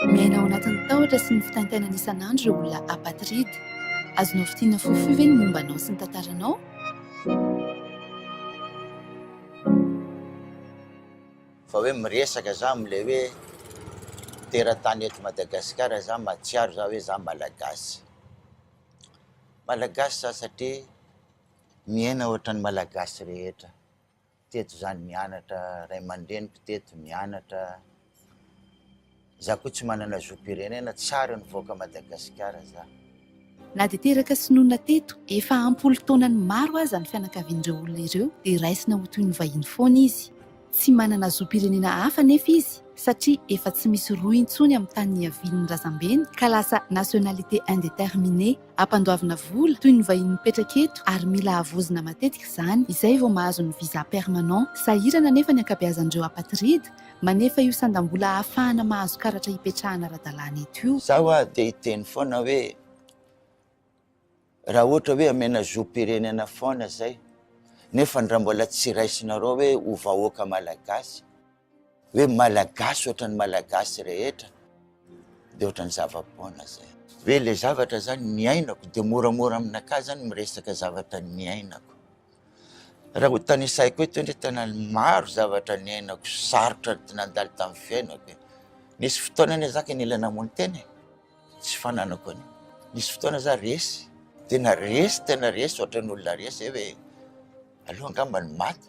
Miaina ao anatin'ny tahotra sy ny fitaintainana isan'andro ireo olona apatride. Azonao fintinina fohifohy ve ny momba anao sy ny tantaranao? Fa hoe miresaka za amle hoe teratany eto Madagasikara za mahatsiaro za hoe za Malagasy. Malagasy za satria miaina ohatran'ny Malagasy rehetra. Teto za nianatra, ray aman-dreniko teto nianatra. Za koa tsy manana zom-pirenena, tsara nivoaka Madagasikara za. Na dia teraka sy nonina teto efa am-polo taonany maro aza ny fianakavian'ireo olona ireo dia raisina ho toy ny vahiny foana izy. Tsy manana zom-pirenena hafa anefa izy satria efa tsy misy rohy intsony amin'ny tany niavian'ny razambeny ka lasa nationalité indéterminée. Ampandoavina vola toy ny vahiny mipetraka eto ary mila havozina matetika izany izay vao mahazo ny visa permanent. Sahirana anefa ny ankabeazan'ireo apatride manefa io sandam-bola ahafahana mahazo karatra hipetrahana ara-dalàna eto io. Za hoa te hiteny foana hoe raha ohatra hoe amena zom-pirenena foana zay nefa raha mbola tsy raisinareo hoe ho vahoaka malagasy, hoe malagasy ohatran'ny malagasy rehetra de ohatran'ny zava-poana zay. Hoe le zavatra zany niainako de moramora aminakahy zany miresaka zavatra niainako. Raha ho tanisaiko eto ndry tena maro zavatra niainako sarotra nandalo tamin'ny fiainako e. Nisy fotoana anie za ka nila namono tena e, tsy fananako an'io. Nisy fotoana za resy, tena resy, tena resy ohatran'ny olona resy zay hoe aleo angamba ny maty.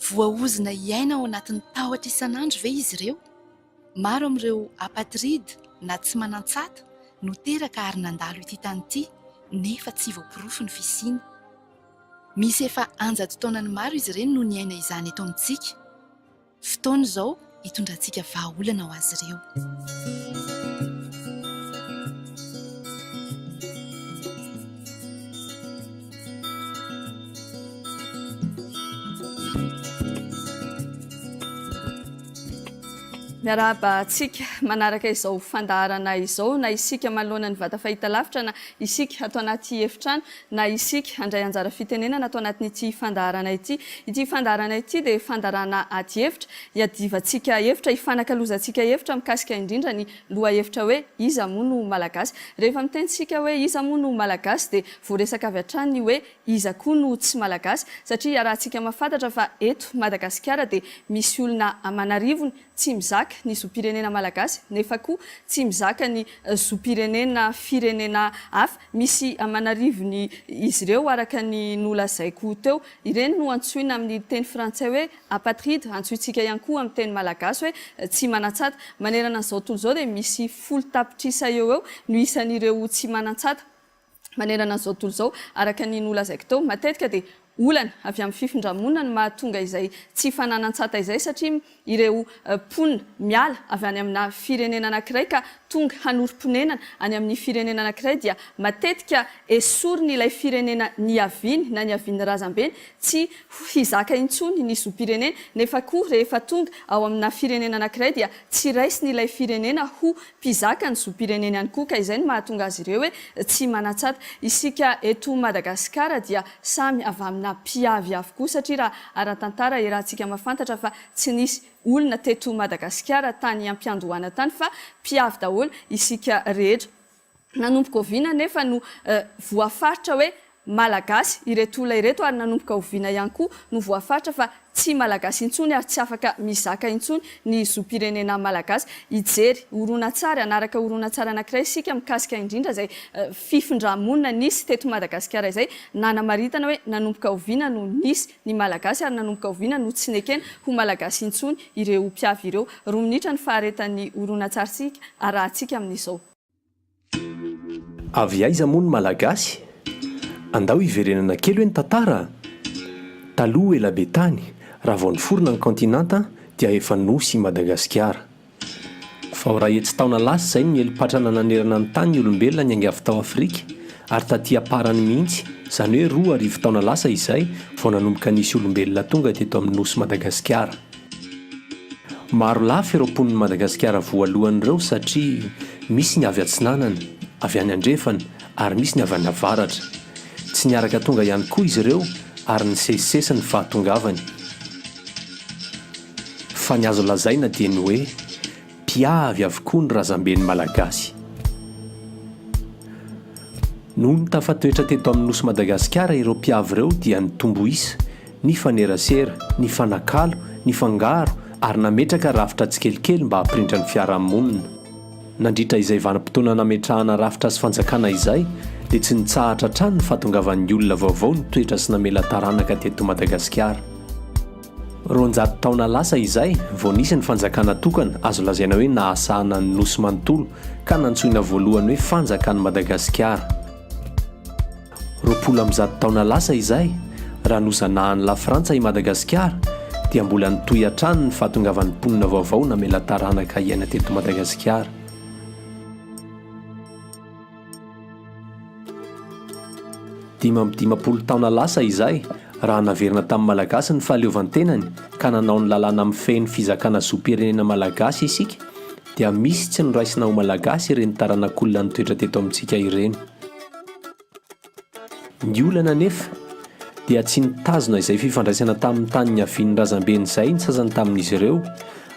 Voaozona hiaina ao anatin'ny tahotra isan'andro ve izy ireo? Maro amin'ireo apatride na tsy manan-tsata no teraka ary nandalo ity tany ity nefa tsy voaporofo ny fisiany. Misy efa anjato taonany maro izy ireny no niaina izany eto amintsika. Fotoana izao hitondrantsika vahaolana ho azy ireo. Miarahaba antsika manaraka izao fandaharana izao na isika manoloana ny vata fahitalavitra na isika ato anaty efitrano na isika handray anjara fitenenana ato anatin'ity fandaharana ity. Ity fandaharana ity dia fandarana adihevitra, iadivantsika hevitra, ifanakalozantsika hevitra mikasika indrindra ny lohahevitra hoe iza moa no Malagasy. Rehefa miteny isika hoe iza moa no Malagasy dia voaresaka avy hatrany ny hoe iza koa no tsy Malagasy satria iarahantsika mahafantatra fa eto Madagasikara dia misy olona aman'arivony tsy mizaka ny zom-pirenena malagasy nefa koa tsy mizaka ny zom-pirenena firenena hafa. Misy aman'arivony izy ireo araka ny nolazaiko teo. Ireny no antsoina amin'ny teny frantsay hoe apatride, antsointsika ihany koa amin'ny teny malagasy hoe tsy manan-tsata. Manerana an'izao tontolo izao dia misy folo tapitrisa eo ho eo no isan'ireo tsy manan-tsata. manerana an'izao tontolo izao, araka ny nolazaiko teo. Matetika dia olana avy amin'ny fifindra-monina no mahatonga izay tsy fananan-tsata izay satria ireo mponina miala avy any amina firenena anankiray ka tonga hanorim-ponenana any amin'ny firenena anankiray dia matetika esoriny ilay firenena niaviany na niavian'ny razambeny tsy hizaka intsony ny zom-pireneny nefa koa rehefa tonga ao amina firenena anankiray dia tsy raisiny ilay firenena ho mpizaka ny zom-pireneny ihany koa ka izay no mahatonga azy ireo hoe tsy manan-tsata. Isika eto Madagasikara dia samy avy amina mpiavy avokoa satria raha ara-tantara iarahantsika mahafantatra fa tsy nisy olona teto Madagasikara tany am-piandohana tany fa mpiavy daholo isika rehetra. Nanomboka oviana anefa no voafaritra hoe Malagasy ireto olona ireto ary nanomboka oviana ihany koa no voafaritra fa tsy Malagasy intsony ary tsy afaka mizaka intsony ny zom-pirenena Malagasy. Hijery horonantsary, hanaraka horonantsary anankiray isika mikasika indrindra izay fifindra-monina nisy teto Madagasikara izay nanamaritana hoe nanomboka oviana no nisy ny Malagasy ary nanomboka oviana no tsy nekena ho Malagasy intsony ireo mpiavy ireo. Roa minitra ny faharetan'ny horonantsarintsika arahantsika amin'izao. Avy aiza moa ny Malagasy? Andao hiverenana kely hoe ny tantara a! Taloha ela be tany, raha vao niforona ny kaontinanta dia efa nosy i Madagasikara. Vao iray hetsy taona lasa izay no nieli-patrana nanerana ny tany ny olombelona niainga avy tao Afrika, ary taty am-parany mihitsy, izany hoe 2000 taona lasa izay, vao nanomboka nisy olombelona tonga teto amin'ny nosy Madagasikara. Maro lafy ireo mponin'i Madagasikara voalohany ireo satria misy ny avy atsinanana, avy any andrefana ary misy ny avy any avaratra. Tsy niaraka tonga ihany koa izy ireo ary nisesisesy ny fahatongavany. Fa ny azo lazaina dia ny hoe. mpiavy avokoa ny razamben'ny Malagasy. Nony tafatoetra teto amin'ny Nosy Madagasikara ireo mpiavy ireo dia nitombo isa, nifanerasera, nifanakalo, nifangaro ary nametraka rafitra tsikelikely mba hampirindra ny fiarahamonina. Nandritra izay vanim-potoana nametrahana rafitra sy fanjakana izay dia tsy nitsahatra hatrany ny fahatongavan'ny olona vaovao nitoetra sy namela taranaka teto Madagasikara. 200 taona lasa izay vao nisy ny fanjakana tokana azo lazaina hoe nahasahana ny Nosy manontolo ka nantsoina voalohany hoe Fanjakan'i Madagasikara. 120 taona lasa izay, raha nozanahan'i Lafrantsa i Madagasikara dia mbola nitohy hatrany ny fahatongavan'ny mponina vaovao namela taranaka hiaina teto Madagasikara. 55 taona lasa izay, raha naverina tamin'ny Malagasy ny fahaleovantenany ka nanao ny lalàna mifehy ny fizakana zom-pirenena malagasy isika, dia misy tsy noraisina ho Malagasy ireny taranak'olona nitoetra teto amintsika ireny. Ny olana anefa, dia tsy nitazona izay fifandraisana tamin'ny tany niavian'ny razambeny izay ny sasany tamin'izy ireo,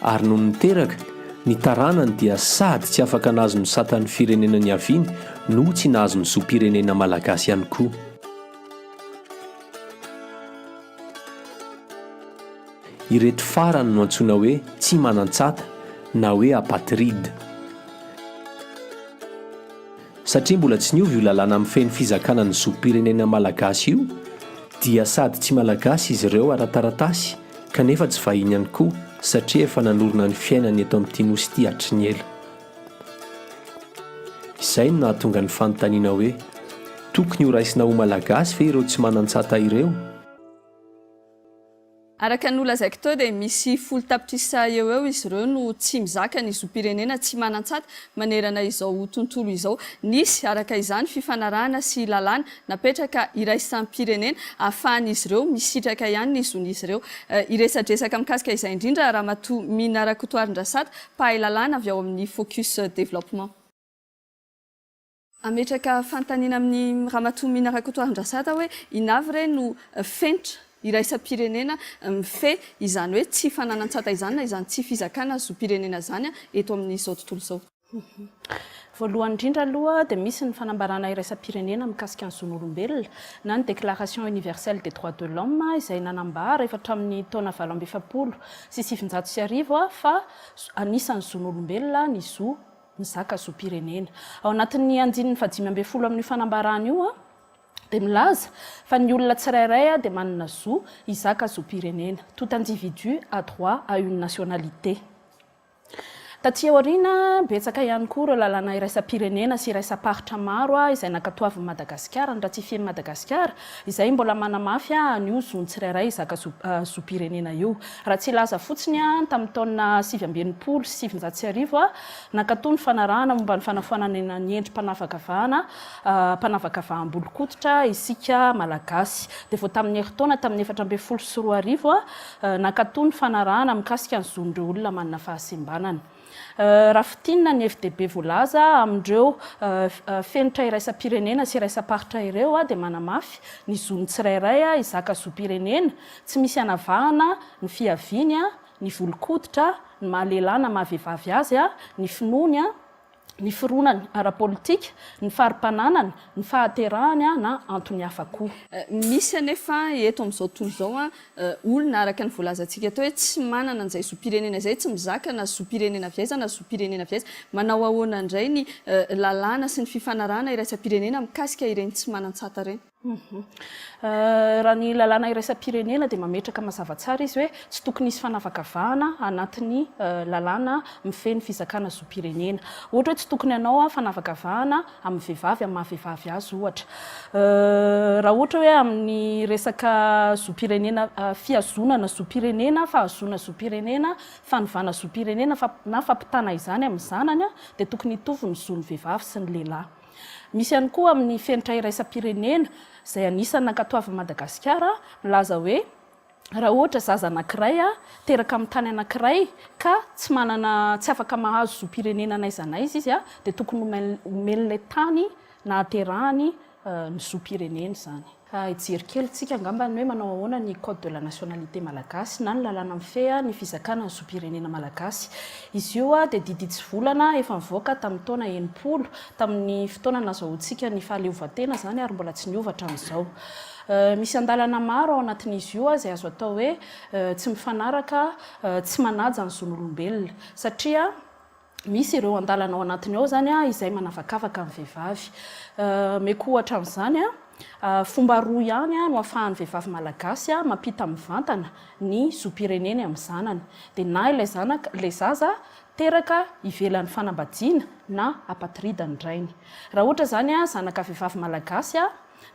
ary nony niteraka, ny taranany dia sady tsy afaka nahazo ny satan'ny firenena niaviany no tsy nahazo ny zom-pirenena malagasy ihany koa. Ireto farany no antsoina hoe tsy manan-tsata na hoe apatride. Satria mbola tsy niova io lalàna mifehy ny fizakana ny zom-pirenena malagasy io dia sady tsy malagasy izy ireo ara-taratasy kanefa tsy vahiny ihany koa satria efa nanorina ny fiainany eto amin'ity nosy ity hatry ny ela. Izay no nahatonga ny fanontaniana hoe, tokony horaisina ho malagasy ve ireo tsy manan-tsata ireo? Araka ny nolazaiko teo dia misy 10 tapitrisa eo eo izy ireo no tsy mizaka ny zom-pirenena tsy manan-tsata manerana izao tontolo izao. Nisy, araka izany, fifanarahana sy lalàna napetraka iraisam-pirenena ahafahan'izy ireo misitraka ihany ny zon'izy ireo. Hiresadresaka mikasika izay indrindra Ramatoa Mina Rakotoarindrasata, mpahay lalàna avy ao amin'ny Focus Développement. Hametraka fanontaniana amin'i Ramatoa Mina Rakotoarindrasata hoe inona avy re no fenitra iraisam-pirenena mifehy izany hoe tsy fananan-tsata izany na izany tsy fizakana zom-pirenena izany eto amin'izao tontolo izao. Voalohany indrindra aloha dia misy ny fanambarana iraisam-pirenena mikasika ny zon'olombelona na ny Déclaration universelle des droits de l'homme izay nanambara efa hatramin'ny taona 1948 fa anisan'ny zon'olombelona ny zo mizaka zom-pirenena. Ao anatin'ny andininy fahadimy ambin'ny folo amin'io fanambarana io dia milaza fa ny olona tsirairay dia manana zo hizaka zom-pirenena, tout individu a droit à une nationalité. Taty aoriana, betsaka ihany koa ireo lalàna iraisam-pirenena sy iraisam-paritra maro izay nankatoavin'i Madagasikara, noratifien'i Madagasikara, izay mbola manamafy an'io zon'ny tsirairay hizaka zom-pirenena io. Raha tsy hilaza fotsiny, tamin'ny taona 1969, Nankatò ny fanarahana momba ny fanafoanana ny endri-panavakavahana mpanavakavaham-bolon-koditra isika Malagasy. Dia vao tamin'ny herintaona, tamin'ny 2014, nankatò ny fanarahana mikasika ny zon'ireo olona manana fahasembanana. Raha fintinina ny hevi-dehibe voalaza amin'ireo fenitra iraisam-pirenena sy iraisam-paritra ireo dia manamafy ny zon'ny tsirairay hizaka zom-pirenena tsy misy anavahana ny fiaviany, ny volon-koditra, ny maha lehilahy na maha vehivavy azy, ny finoany, ny fironany ara-politika, ny fari-pananany, ny fahaterahany na antony hafa koa. Misy anefa eto amin'izao tontolo izao olona araka ny voalazantsika teo hoe tsy manana an'izay zom-pirenena izay, tsy mizaka na zom-pirenena avy aiza na zom-pirenena avy aiza. Manao ahoana indray ny lalàna sy ny fifanarahana iraisam-pirenena mikasika ireny tsy manan-tsata ireny? Raha ny lalàna iraisam-pirenena dia mametraka mazava tsara izy hoe tsy tokony hisy fanavakavahana anatin'ny lalàna mifehy ny fizakana zom-pirenena. Ohatra hoe tsy tokony hanao fanavakavahana amin'ny vehivavy amin'ny maha vehivavy azy ohatra. Raha ohatra hoe amin'ny resaka zom-pirenena fihazonana zom-pirenena, fahazoana zom-pirenena, fanovana zom-pirenena na fampitana izany amin'ny zanany dia tokony hitovy ny zon'ny vehivavy sy ny lehilahy. Misy ihany koa amin'ny fenitra iraisam-pirenena izay anisan'ny nankatoavin'i Madagasikara milaza hoe raha ohatra zaza anankiray teraka amin'ny tany anankiray ka tsy manana tsy afaka mahazo zom-pirenena n'aiza n'aiza izy dia tokony omen'ilay tany nahaterahany ny zom-pirenena izany. Hijery kely tsika angamba ny hoe manao ahoana ny code de la nationalité malagasy na ny lalàna mifehy ny fizakana ny zom-pirenena malagasy. Izy io dia didy hitsivolana efa nivoaka tamin'ny taona 60, tamin'ny fotoana nazahoantsika ny fahaleovantena izany ary mbola tsy niova hatramin'izao. Misy andalana maro ao anatin'izy io izay azo atao hoe tsy mifanaraka, tsy manaja ny zon'olombelona satria Misy ireo andalana ao anatiny ao izany izay manavakavaka ny vehivavy. Omeko ohatra amin'izany, fomba roa ihany no ahafahan'ny vehivavy malagasy mampita mivantana ny zom-pireneny amin'ny zanany. Dia na ilay zanaka, ilay zaza teraka ivelan'ny fanambadiana na apatrida ny rainy. Raha ohatra izany zanaka vehivavy malagasy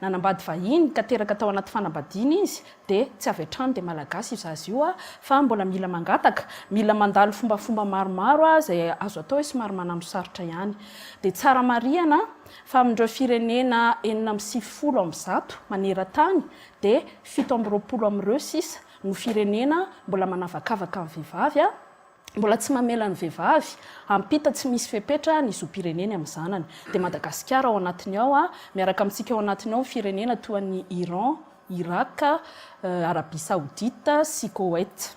Nanambady vahiny ka teraka tao anaty fanambadiana izy dia tsy avy hatrany dia malagasy io zaza io fa mbola mila mangataka, mila mandalo fombafomba maromaro izay azo atao hoe somary mananosarotra ihany. Dia tsara marihana fa amin'ireo firenena 196 maneran-tany dia 27 amin'ireo sisa no firenena mbola manavakavaka ny vehivavy. Mbola tsy mamela ny vehivavy hampita tsy misy fepetra ny zom-pireneny amin'ny zanany. Dia Madagasikara ao anatiny ao, miaraka amintsika ao anatiny ao ny firenena toa an'i Iran, Irak, Arabie Saoudite sy Koweït.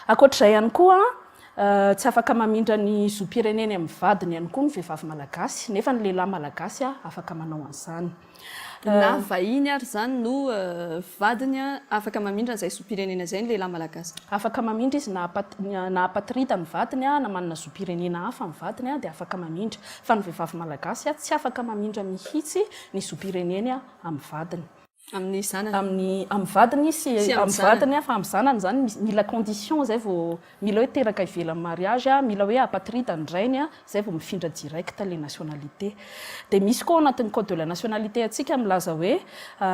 Ankoatr'izay ihany koa, tsy afaka mamindra ny zom-pireneny amin'ny vadiny ihany koa ny vehivavy malagasy, nefa ny lehilahy malagasy afaka manao an'izany. Na vahiny ary izany no vadiny afaka mamindra an'izay zom-pirenena izay ny lehilahy malagasy. Afaka mamindra izy na na apatrida ny vadiny na manana zom-pirenena hafa ny vadiny dia afaka mamindra. Fa ny vehivavy malagasy tsy afaka mamindra mihitsy ny zom-pireneny amin'ny vadiny. Amin'ny zanany. Amin'ny amin'ny vadiny sy amin'ny vadiny fa amin'ny zanany izany mila condition izay vao Mila hoe teraka ivelan'ny mariage, mila hoe apatride ny rainy, zay vao mifindra direct le nationalité. Dia misy koa ao anatin'ny code de la nationalité antsika milaza hoe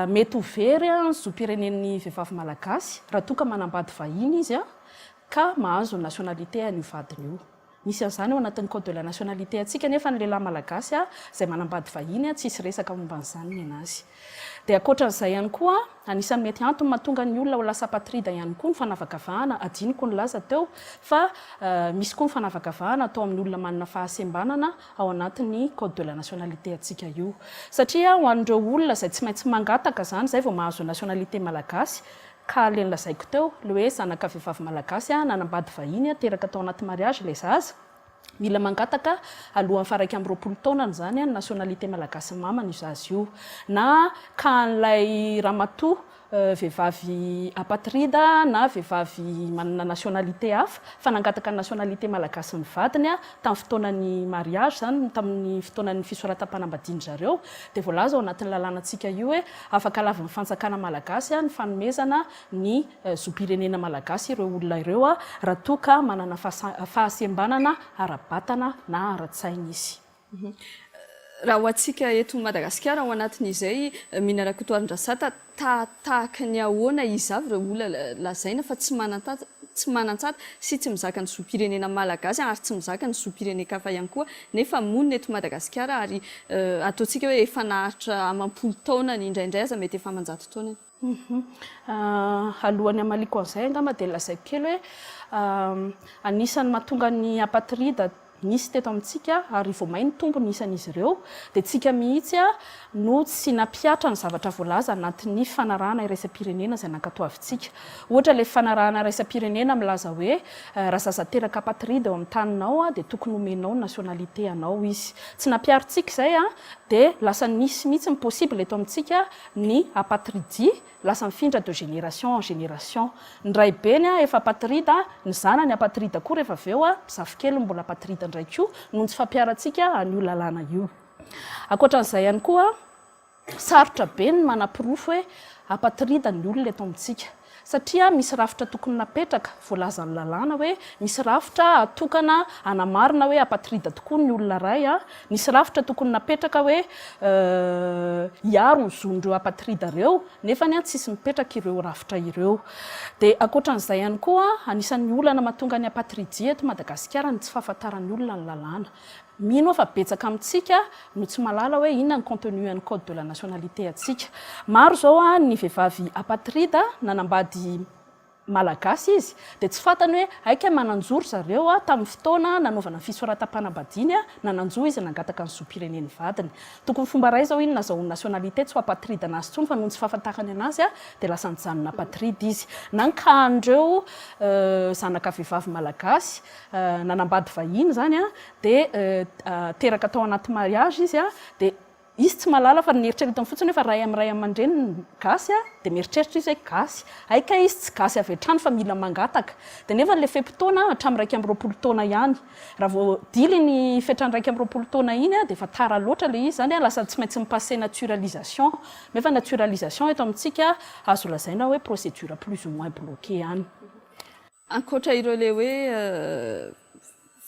mety ho very ny zom-pirenen'ny vehivavy malagasy raha toa ka manambady vahiny izy ka mahazo ny nationalité an'io vadiny io. Misy an'izany ao anatin'ny code de la nationalité antsika nefa ny lehilahy malagasy izay manambady vahiny tsisy resaka momba an'izany nenazy. Dia ankoatran'izay ihany koa, anisan'ny mety antony mahatonga ny olona ho lasa apatrida ihany koa ny fanavakavahana, adinoko nilaza teo fa misy koa ny fanavakavahana atao amin'ny olona manana fahasembanana ao anatin'ny code de la nationalité antsika io. Satria ho an'ireo olona izay tsy maintsy mangataka izany izay vao mahazo nationalité malagasy, ka ilay nolazaiko teo, ilay hoe zanaka vehivavy malagasy nanambady vahiny teraka tao anaty mariage ilay zaza, Mila mangataka alohan'ny faha 21 taonany izany ny nationalité malagasy ny mamany io zaza io. Na ka an'ilay ramatoa vehivavy apatride na vehivavy manana nationalité hafa fa nangataka ny nationalité malagasy ny vadiny tamin'ny fotoanan'ny mariage izany, tamin'ny fotoanan'ny fisoratam-panambadian-dry zareo dia voalaza ao anatin'ny lalànantsika io hoe afaka lavin'ny fanjakana malagasy ny fanomezana ny zom-pirenena malagasy ireo olona ireo raha toa ka manana fahasembanana ara-batana na ara-tsaina izy. Raha ho antsika eto Madagasikara ao anatin'izay, Mina Rakotoarindrasata, tahaka ny ahoana iza avy ireo olona lazaina fa tsy tsy manan-tsata sy tsy mizaka ny zom-pirenena malagasy ary tsy mizaka ny zom-pirenen-kafa ihany koa nefa monina eto Madagasikara ary ataontsika hoe efa naharitra amam-polo taonany, indraindray aza mety efa aman-jato taonany. Alohan'ny hamaliako an'izay angamba dia lazaiko kely hoe anisan'ny mahatonga ny apatrida nisy teto amintsika ary vao may nitombo ny isan'izy ireo dia tsika mihitsy no tsy nampihatra ny zavatra voalaza anatin'ny fifanarahana iraisam-pirenena izay nankatoavintsika. Ohatra ilay fifanarahana iraisam-pirenena milaza hoe raha zaza teraka apatrida eo amin'ny taninao dia tokony homenao ny nationalité anao izy. Tsy nampiharintsika izay dia lasa nisy mihitsy ny possible eto amintsika ny apatridia lasa mifindra de génération en génération. Ny raibeny efa apatrida, ny zanany apatrida koa rehefa avy eo, ny zafikeliny mbola apatrida indray koa noho ny tsy fampiharantsika an'io lalàna io. Ankoatran'izay ihany koa, sarotra be ny manaporofo hoe apatrida ny olona eto amintsika. Satria misy rafitra tokony napetraka, voalazan'ny lalàna hoe misy rafitra atokana hanamarina hoe apatrida tokoa ny olona iray, nisy rafitra tokony napetraka hoe hiaro ny zon'ireo apatrida ireo, nefa tsisy mipetraka ireo rafitra ireo. Dia ankoatran'izay ihany koa, anisan'ny olana mahatonga ny apatridia eto Madagasikara ny tsy fahafantaran'ny olona ny lalàna. Mino aho fa betsaka amintsika no tsy mahalala hoe inona ny contenu an'ny code de la nationalité antsika. Maro izao ny vehivavy apatride nanambady. Malagasy izy dia tsy fantany hoe aika manan-jo ry zareo tamin'ny fotoana nanaovana ny fisoratam-panambadiany, nanan-jo izy nangataka ny zom-pirenen'ny vadiny. Tokony fomba iray izao iny nazahoany nationalité tsy ho apatride anazy intsony fa noho ny tsy fahafantarany anazy dia lasa nijanona apatride izy. Na ny cas an'ireo zanaka vehivavy malagasy nanambady vahiny izany dia teraka tao anaty mariage izy dia Izy tsy mahalala fa ny eritreretiny fotsiny hoe fa ray amin'ny ray aman-dreniny gasy dia mieritreritra izy hoe gasy. Hay kay izy tsy gasy avy hatrany fa mila mangataka. Dia nefa ilay fe-potoana hatramin'ny 21 taona ihany. Raha vao dila iny fetran'ny 21 taona iny dia efa tara loatra ilay izy izany, lasa tsy maintsy mi-passer naturalisation. Nefa naturalisation eto amintsika azo lazaina hoe procédure plus ou moins bloquée ihany. Ankoatra ireo ilay hoe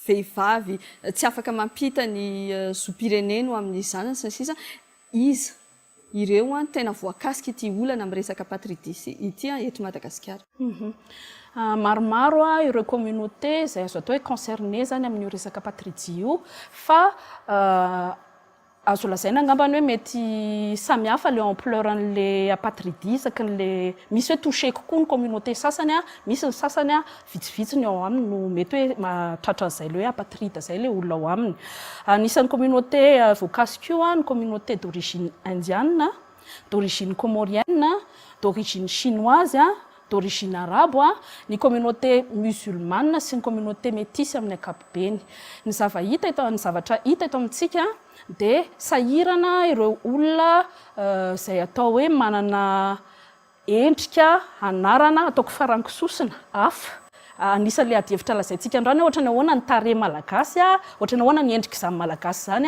vehivavy tsy afaka mampita ny zom-pireneny ho amin'ny zanany sy ny sisa, iza ireo no tena voakasik'ity olana amin'ny resaka patridisy ity eto Madagasikara? Maromaro ireo communauté izay azo atao hoe concerné izany amin'io resaka patridia io fa Azo lazaina angambany hoe mety samy hafa le ampleur an'le apatridie isaky ny le misy hoe touché kokoa ny communauté sasany an, misy ny sasany an vitsivitsy ny ao aminy no mety hoe mahatratra an'izay le hoe apatride zay le olona ao aminy. Anisan'ny communauté voakasika io an ny communauté d'origine indiana, d'origine comorienne, d'origine chinoise, d'origine arabo, ny communauté musulmane sy ny communauté métisse amin'ny ankapobeny. Ny zava-hita eto, ny zavatra hita eto amintsika dia sahirana ireo olona izay atao hoe manana endrika, anarana, ataoko farango sosona, hafa. Anisan'ilay adihevitra lazaintsika androany hoe ohatran'ny ahoana ny tarehy malagasy, ohatran'ny ahoana ny endrik'izany malagasy izany,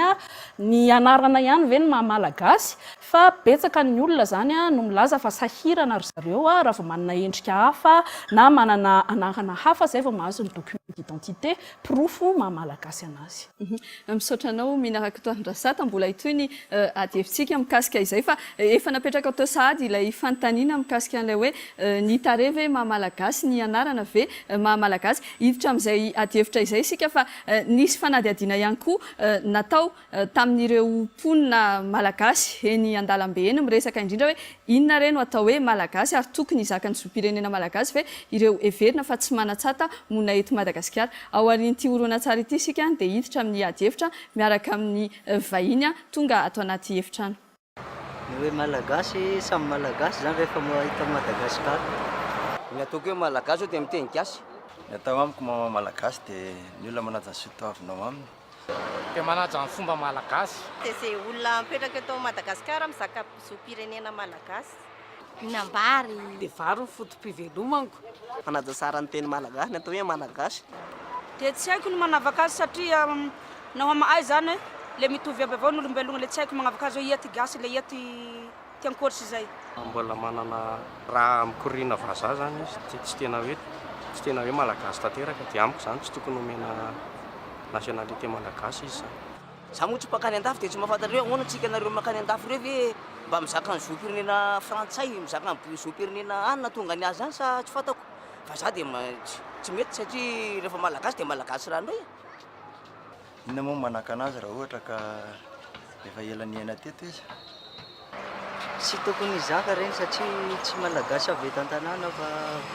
ny anarana ihany ve no maha malagasy? Fa betsaka ny olona izany no milaza fa sahirana ry zareo raha vao manana endrika hafa na manana anarana hafa izay vao mahazo ny document d'identité, porofo maha malagasy anazy. Misaotra anao Mina Rakotoarindrasata, mbola hitohy ny adihevitsika mikasika izay fa efa napetrakao teo sahady ilay fanontaniana mikasika an'ilay hoe ny tarehy ve maha malagasy, ny anarana ve maha malagasy. Hiditra amin'izay adihevitra izay isika fa nisy fanadihadiana ihany koa natao tamin'ireo mponina malagasy eny an-dalambe eny miresaka indrindra hoe inona re no atao hoe malagasy ary tokony hizaka ny zom-pirenena malagasy ve ireo heverina fa tsy manan-tsata monina eto Madagasikara. Ao aorian'ity horonantsary ity isika dia hiditra amin'ny adihevitra miaraka amin'ny vahiny tonga ato anaty efitrano. Ny hoe Malagasy, samy Malagasy izany rehefa mahita Madagascar. Ny ataoko hoe Malagasy zao dia miteny gasy. Ny atao amiko maha Malagasy dia ny olona manaja ny soatoavina ao aminy. Dia manaja ny fomba Malagasy. Dia izay olona mipetraka eto Madagasikara mizaka zom-pirenena Malagasy. Mihinam-bary. Dia vary ny foto-pivelomako. Manaja tsara ny teny Malagasy, ny atao hoe Malagasy. Dia tsy haiko ny manavaka azy satria na ho ama'ay zany le mitovy aby avao ny olombelogno le tsy haiko magnavaka azy hoe ia ty gasy le ia ty ty ankoatry zay. Mbola manana raha mikoriana vazaha zany izy dia tsy tena hoe tsy tena hoe malagasy tanteraka dia amiko zany tsy tokony omena nationalité malagasy izy zany. Za moa tsy mpakany andafy dia tsy mahafantatra hoe ahoana tsika nareo makany andafy reo ve mba mizaka ny zom-pirenena frantsay mizaka ny zom-pirenena any nahatonga ny azy any sa tsy fantako fa za dia tsy mety satria rehefa malagasy dia malagasy ranoray e. Inona moa no manakana azy raha ohatra ka efa ela niaina teto izy? Tsy tokony hizaka ireny satria tsy malagasy avy eto an-tanàna fa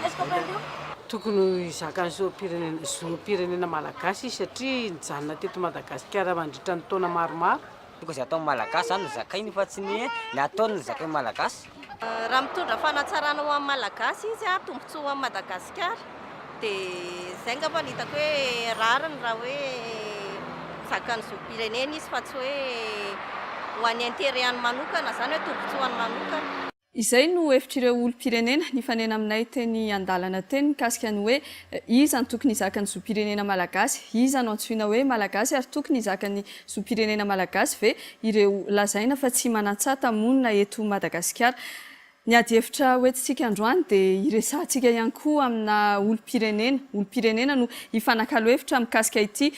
avy ivelany. Tokony hizaka ny zom-pirenena zom-pirenena malagasy izy satria nijanona teto Madagasikara mandritra ny taona maromaro. Tokony izay ataon'ny Malagasy izany no zakainy fa tsy ny hoe ny ataony no zakain'ny Malagasy. Raha mitondra fanatsarana ho an'ny Malagasy izy, tombontsoa ho an'i Madagasikara, dia izay angamba no hitako hoe rariny raha hoe mizaka ny zom-pirenena izy fa tsy hoe ho an'ny intérêt-ny manokana izany hoe tombontsoany manokana. Izay no hevitr'ireo olom-pirenena nifanena aminay teny an-dalana teny mikasika ny hoe iza no tokony hizaka ny zom-pirenena malagasy, iza no antsoina hoe malagasy ary tokony hizaka ny zom-pirenena malagasy ve ireo lazaina fa tsy manan-tsata monina eto Madagasikara. Ny adihevitra hoentintsika androany dia hiresahantsika ihany koa amina olom-pirenena. Olom-pirenena no hifanakalo hevitra mikasika ity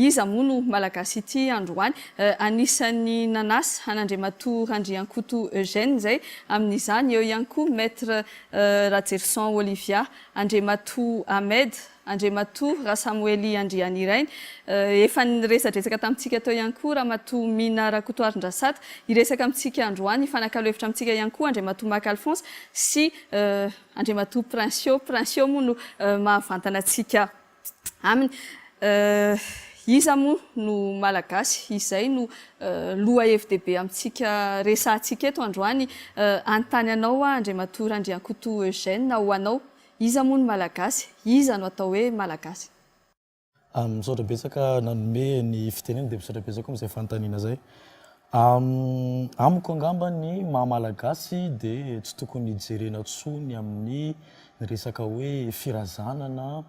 iza moa no Malagasy ity androany. Anisan'ny nanasa an'Andriamatoa Randriankoto Eugène izay amin'izany. Eo ihany koa Maître Rajerison Olivia, Andriamatoa Ahmed. Andriamatoa Rasamoely Andrianirainy. Efa niresadresaka tamintsika teo ihany koa Ramatoa Mina Rakotoarindrasata. Hiresaka amintsika androany, hifanakalo hevitra amintsika ihany koa Andriamatoa Maka Alphonse sy Andriamatoa Princio. Princio moa no mahavantana antsika aminy. Iza moa no Malagasy? Izay no lohahevi-dehibe amintsika resahantsika eto androany. Hanontany anao aho Andriamatoa Randriankoto Eugène, ho anao, iza moa no Malagasy? Iza no atao hoe Malagasy? Misaotra betsaka nanome ny fitenena dia misaotra betsaka koa amin'izay fanontaniana izay. Amiko angamba ny maha Malagasy dia tsy tokony hijerena intsony amin'ny resaka hoe firazanana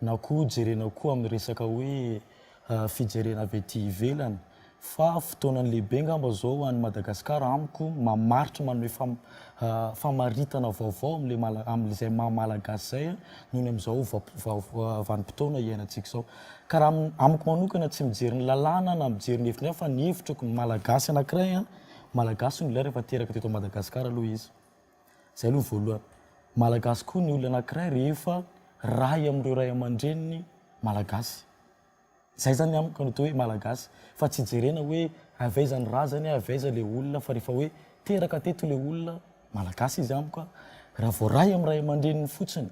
na koa jerena koa amin'ny resaka hoe fijerena avy aty ivelany fa fotoanany lehibe angamba zao ho an'i Madagasikara amiko mamaritra manome famaritana vaovao amin'le mala amin'izay maha malagasy zay noho ny amin'izao vanim-potoana iainantsika izao ka raha amiko manokana tsy mijery ny lalàna na mijery ny hevitry ny hafa fa ny hevitrako ny malagasy anankiray an malagasy ny olona rehefa teraka teto Madagasikara aloha izy Zay aloha voalohany. Malagasy koa ny olona anakiray rehefa ray amin'ireo ray aman-dreniny malagasy. Zay zany amiko no atao hoe malagasy fa tsy jerena hoe avy aiza ny razany, avy aiza le olona fa rehefa hoe teraka teto le olona, malagasy izy amiko a, raha vao ray amin'ny ray aman-dreniny fotsiny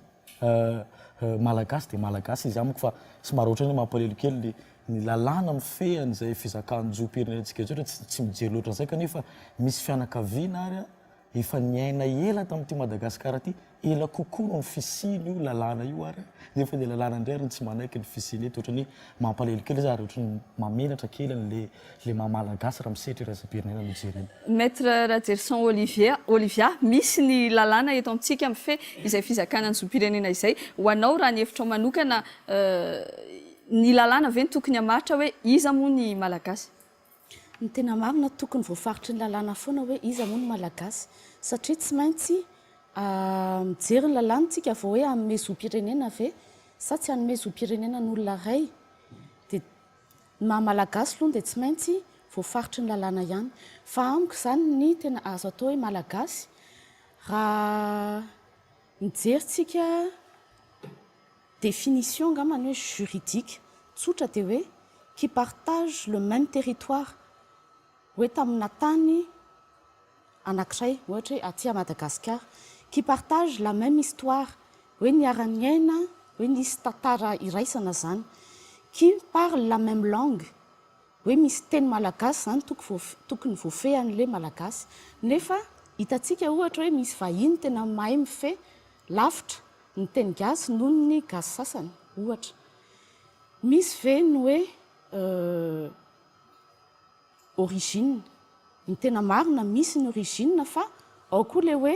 malagasy dia malagasy izy amiko fa somary ohatran'ny hoe mampalahelo kely le ny lalàna mifehy an'izay fizakan-jom-pirenentsika izao tsy tsy mijery loatra an'izay kanefa misy fianakaviana ary a, Efa niaina ela tamin'ity Madagasikara ity, ela kokoa noho ny fisian'io lalàna io ary nefa ilay lalàna indray ary no tsy manaiky ny fisiany eto, ohatran'ny hoe mampalahelo kely izy ary ohatran'ny mahamenatra kely an'ilay ilay maha Malagasy raha misetra iraisam-pirenena no jerena. Maître Rajerison Olivier, Olivia, misy ny lalàna eto amintsika mifehy izay fizakana ny zom-pirenena izay. Ho anao raha ny hevitrao manokana, ny lalàna ve no tokony hamaritra hoe iza moa ny Malagasy? Ny tena marina tokony voafaritry ny lalàna foana hoe iza moa no Malagasy satria tsy maintsy mijery ny lalàna tsika vao hoe hanome zom-pirenena ve sa tsy hanome zom-pirenena ny olona iray dia ny maha Malagasy aloha dia tsy maintsy voafaritry ny lalàna ihany fa amiko izany ny tena azo atao hoe Malagasy raha mijery tsika Définition angamba ny hoe juridique tsotra dia hoe qui partage le même territoire, hoe tamina tany anankiray, ohatra hoe aty à Madagasikara, qui partage la même histoire, hoe niara-niaina, hoe nisy tantara iraisana zany, qui parle la même langue, hoe misy teny malagasy zany tokony voafehin'le malagasy, nefa hitantsika ohatra hoe misy vahiny tena mahay mifehy lavitra ny teny gasy noho ny gasy sasany, ohatra. Misy ve ny hoe origine? Ny tena marina misy ny origine fa ao koa le hoe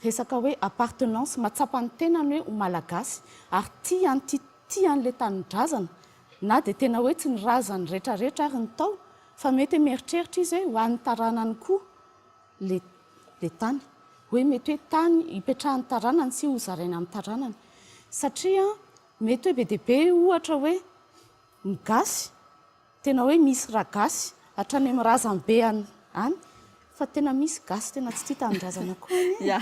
resaka hoe appartenance, mahatsapa ny tenany hoe ho malagasy ary tia an'ity tia an'le tanindrazana na dia tena hoe tsy ny razany retraretra ary ny tao fa mety hoe mieritreritra izy hoe ho an'ny taranany koa le le tany. Hoe mety hoe tany ipetrahan'ny taranany sy hozaraina amin'ny taranany. Satria mety hoe be dia be ohatra hoe ny gasy, tena hoe misy ra gasy hatrany amin'ny razambe any any, fa tena misy gasy tena tsy tia tanindrazana koa anie e. Ya,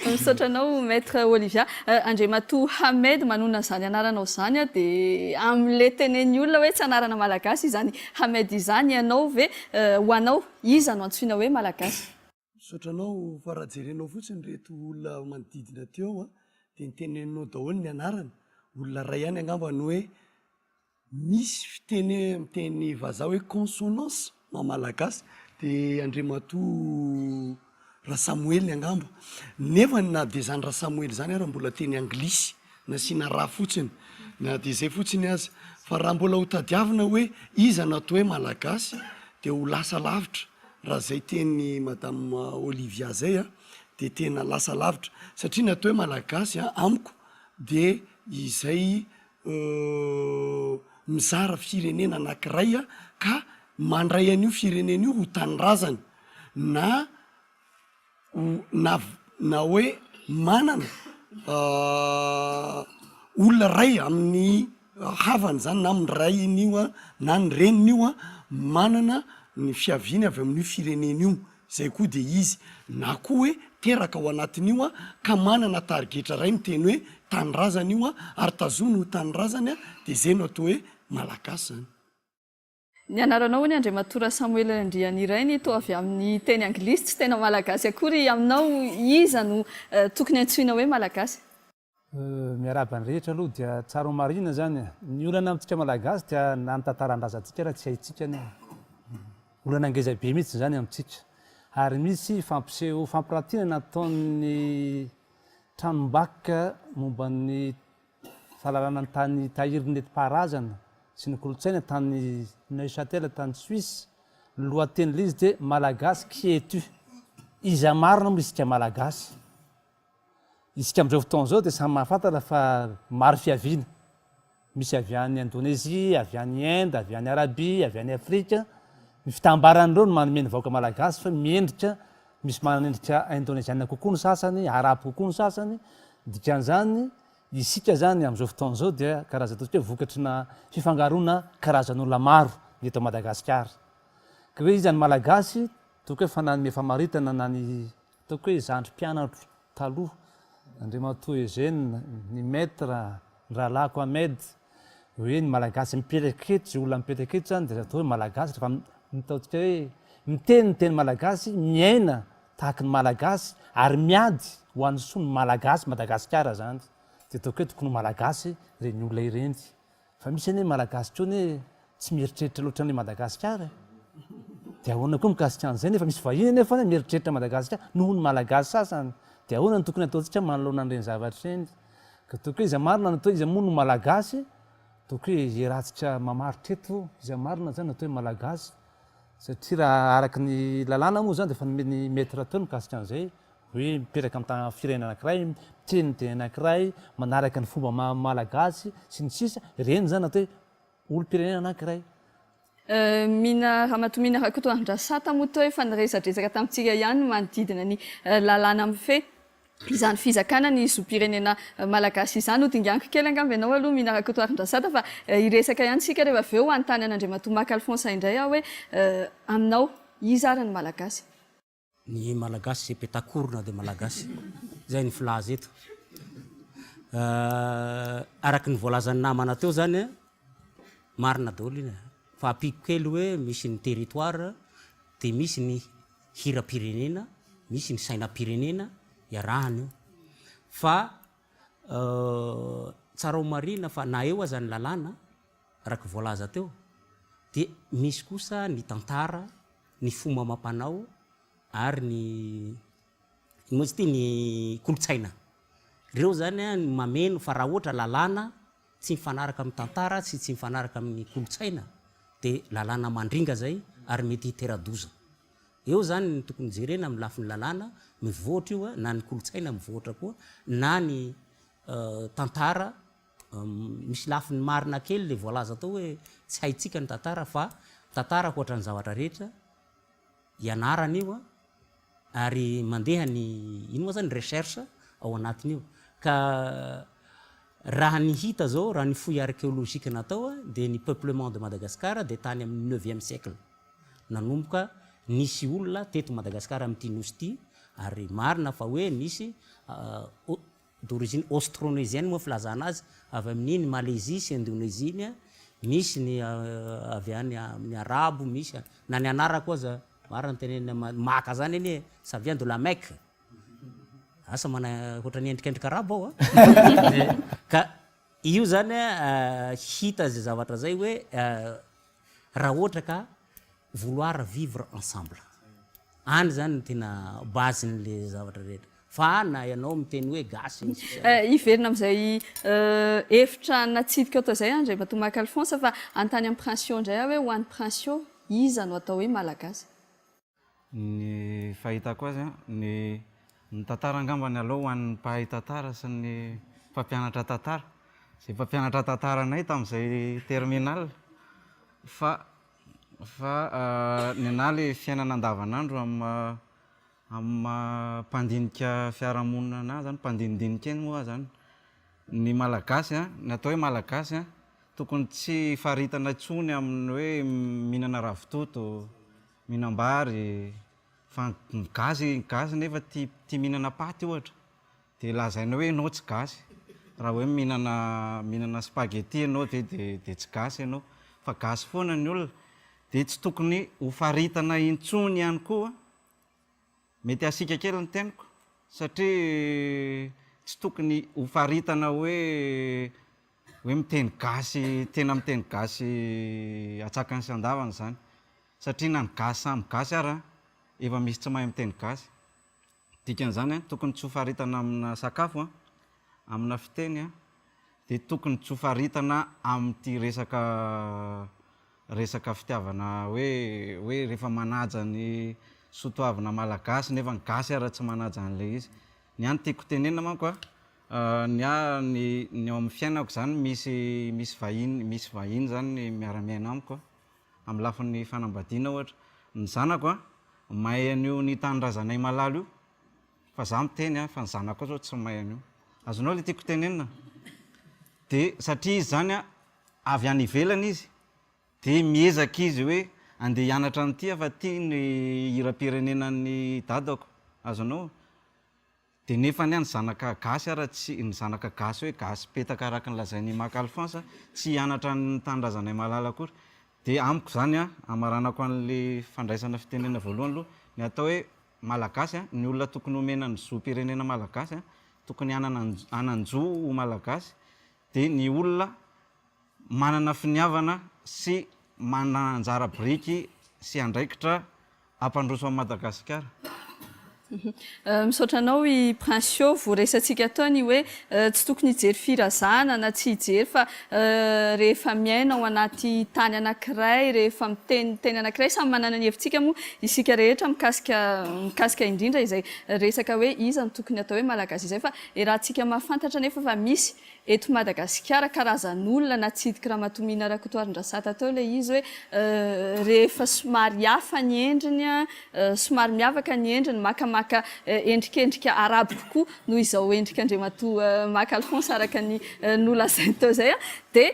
misaotra anao Maître Olivia. Andriamatoa Hamed, manonona izany anaranao izany aho dia amin'ilay tenenin'ny olona hoe tsy anarana malagasy izany Hamed izany, ianao ve, ho anao, Iza no antsoina hoe Malagasy? Misaotra anao fa raha jerenao fotsiny ireto olona manodidina teo an, dia niteneninao daholo ny anarany, olona iray ihany angamba no hoe misy fiteny amin'ny teny vazaha hoe consonance maha malagasy dia Andriamatoa Rasamoely angamba, nefa na dia izany Rasamoely izany ara mbola teny anglisy nasiana ra fotsiny na dia izay fotsiny aza fa raha mbola ho tadiavina hoe iza no atao hoe malagasy dia ho lasa lavitra raha zay teny madame Olivia zay a dia tena lasa lavitra satria ny atao hoe malagasy a amiko dia izay mizara firenena anakiray a ka mandray an'io firenena io ho tanindrazany na na na hoe manana olona ray amin'ny havany zany na amin'ny rainy io a na ny reniny io a manana ny fiaviany avy amin'io firenena io, zay koa de izy, na koa hoe teraka ao anatin'io a ka manana tarigetra ray miteny hoe. tanindrazany io ary tazony ho tanindrazany dia izay no atao hoe Malagasy izany. Ny anaranao hono Andriamatoa Rasamoelina Andrianirainy toa avy amin'ny teny anglisy tsy tena malagasy akory aminao iza no tokony antsoina hoe malagasy? Miarahaba ny rehetra aloha dia tsara ho marihina izany e! Ny olana amintsika malagasy dia na ny tantaran-drazantsika ara tsy haintsika anie. Olana ngeza be mihitsy izany amintsika. Ary misy fampiseho fampirantiana nataon'ny tranombakoka momba ny fahalalana ny tany tahiry nentim-paharazana sy ny kolontsaina tany Neuchâtel tany Suisse. Ny lohatenin'ilay izy dia Malagasy qui es-tu? Iza marina moa isika malagasy? Isika amin'izao fotoana izao dia samy mahafantatra fa maro fiaviana. Misy avy any Indonésie, avy any Inde, avy any Arabie, avy any Afrika. Ny fitambaran'ireo no manome ny vahoaka malagasy fa miendrika, misy manana endrika indoneziana kokoa ny sasany, arabo kokoa ny sasany. Ny dikan'izany, isika izany amin'izao fotoana izao dia karazana ataontsika hoe vokatrina fifangaroana karazan'olona maro ny eto Madagasikara. Ka hoe iza ny Malagasy, tokony hoe efa nanome famaritana na ny Ataoko hoe zandry mpianatro taloha, Andriamatoa Eugène, ny Maître, ny rahalahiko Ahmed, hoe ny Malagasy mipetraka eto, izay olona mipetraka eto izany dia atao hoe Malagasy rehefa ataontsika hoe miteny ny teny Malagasy, miaina tahaky ny Malagasy ary miady ho an'ny soa ny Malagasy, Madagasikara izany dia ataoko hoe tokony ho Malagasy ireny olona ireny. Fa misy anie Malagasy koa anie tsy mieritreritra loatra an'i Madagasikara e. Dia ahoana koa mikasika an'izay nefa misy vahiny anefa anie mieritreritra Madagasikara noho ny Malagasy sasany. Dia ahoana no tokony ataontsika manoloana an'ireny zavatra ireny? Ka ataoko hoe iza marina no atao iza moa no Malagasy? Ataoko hoe iarahantsika mamaritra eto iza marina izany no atao hoe Malagasy? Satria raha araka ny lalàna moa izany dia efa nomen'ny Maître teo mikasika an'izay Hoe mipetraka amin'ny tany firenena anankiray, miteny ny teny anankiray, manaraka ny fomba maha malagasy sy ny sisa, ireny izany atao hoe olom-pirenena anankiray. Mina Ramatoa Mina Rakotoarindrasata moa toa efa niresadresaka tamintsika ihany ny manodidina ny lalàna mifehy izany fizakana ny zom-pirenena malagasy izany. Hodinganiko kely angamba ianao aloha Mina Rakotoarindrasata fa hiresaka ihany isika rehefa avy eo hanontany an'Andriamatoa Maka Alphonse indray aho hoe aminao iza ary ny malagasy? Ny Malagasy izay petakorona dia Malagasy. Izay ny filaza eto. Araka ny voalazan'ny namana teo zany, marina daholo iny. Fa ampiako kely hoe misy ny territoire, dia misy ny hiram-pirenena, misy ny sainam-pirenena, iarahana io. Fa tsara ho marihina fa na eo aza ny lalàna, araka voalaza teo, dia misy kosa ny tantara, ny fomba amam-panao ary ny ino moa izy ity, ny kolontsaina. Ireo izany no mameno fa raha ohatra lalàna tsy mifanaraka amin'ny tantara sy tsy mifanaraka amin'ny kolontsaina dia lalàna mandringa izay ary mety hitera-doza. Eo izany no tokony jerena amin'ny lafiny lalàna, mivoatra io na ny kolontsaina mivoatra koa na ny tantara Misy lafiny marina kely le voalaza tao hoe tsy haintsika ny tantara fa tantara ankoatra ny zavatra rehetra ianarana io ary mandeha ny ino moa zany recherche ao anatin'io ka raha ny hita zao raha ny fouille archéologique natao dia ny peuplement de Madagascar dia tany amin'ny neuvième siècle nanomboka nisy olona teto Madagascar amin'ity nosy ity ary marina fa hoe nisy d'origine austronésienne moa filazana azy, avy amin'iny Malaisie sy Indonésie iny, misy ny avy any amin'ny arabo, misy na ny anarako aza, marina ny tenenina maka zany anie, ça vient de la Mecque, asa mana ohatran'ny endrikendrika arabo aho an, ka io zany hita zay zavatra zay hoe raha ohatra ka vouloir vivre ensemble, any zany no tena base-n'le zavatra rehetra. Fa na ianao miteny hoe gasy ny sisa. Hiverina amin'izay hevitra natsidika tao izay Andriamatoa Marc Alphonse fa hanontany amin'i Princio indray aho hoe ho an'i Princio, iza no atao hoe Malagasy? Ny fahitako azy an, ny ny tantara angambany aleo ho an'ny mpahay tantara sy ny mpampianatra tantara, izay mpampianatra tantara anay tamin'izay terminale fa fa ny anah le fiainana andavanandro amin'ny maha Amin'ny maha mpandinika fiarahamonina anah zany, mpandinidinika eny moa aho zany, ny Malagasy an, ny atao hoe Malagasy an, tokony tsy faritana intsony amin'ny hoe mihinana ravitoto, mihinam-bary, fa ny gasy, ny gasy nefa tia tia mihinana paty ohatra, dia lazaina hoe ianao tsy gasy. Raha hoe mihinana mihinana spaghetti ianao ve dia dia tsy gasy ianao? Fa gasy foana ny olona. Dia tsy tokony ho faritana intsony ihany koa, mety hasiaka kely ny teniko, satria tsy tokony ho faritana hoe hoe miteny gasy, tena miteny gasy antsakany sy andavany izany. Satria na ny gasy samy gasy ara efa misy tsy mahay miteny gasy. Dikan'izany, tokony tsy ho faritana amina sakafo, amina fiteny, dia tokony tsy ho faritana amin'ity resaka resaka fitiavana hoe hoe rehefa manaja ny soatoavina malagasy nefa ny gasy ara tsy manaja an'ilay izy. Ny ahy ny tiako tenenina manko a, ny ahy ny ny ao amin'ny fiainako izany misy misy vahiny misy vahiny izany miara-miaina amiko a, amin'ny lafiny fanambadiana ohatra. Ny zanako a, mahay an'io ny tanindrazanay malala io, fa za miteny a, fa ny zanako zao tsy mahay an'io. Azonao le tiako tenenina? De satria izy zany a, avy any ivelany izy, de miezaka izy hoe andeha hianatra an'ity aho fa ty ny hiram-pirenenan'ny dadako. Azonao? Dia nefa anie ny zanaka gasy ara tsy, ny zanaka gasy hoe gasy petaka araka ny lazain'i Maka Alphonse tsy hianatra ny tanindrazanay malala akory. Dia amiko izany an, hamaranako an'ilay fandraisana fitenenana voalohany aloha, ny atao hoe malagasy an, ny olona tokony homena ny zom-pirenena malagasy an, tokony hanana hanan-jo ho malagasy, dia ny olona manana finiavana sy manana anjara biriky sy andraikitra hampandroso an'i Madagasikara. Misaotra anao i Princio, voaresantsika teo ny hoe tsy tokony hijery firazanana na tsy hijery fa rehefa miaina ao anaty tany anankiray, rehefa miteny teny anankiray, samy manana ny hevitsika moa isika rehetra mikasika mikasika indrindra izay resaka hoe iza no tokony atao hoe Malagasy izay fa iarahantsika mahafantatra anefa fa misy Eto Madagasikara, karazan'olona natsidiky Ramatoa Mina Rakotoarindrasata teo ilay izy hoe rehefa somary hafa ny endriny, somary miavaka ny endriny, makamaka endrikendrika arabo kokoa noho izao endrik'Andriamatoa Maka Alphonse araka ny nolazainy teo izay dia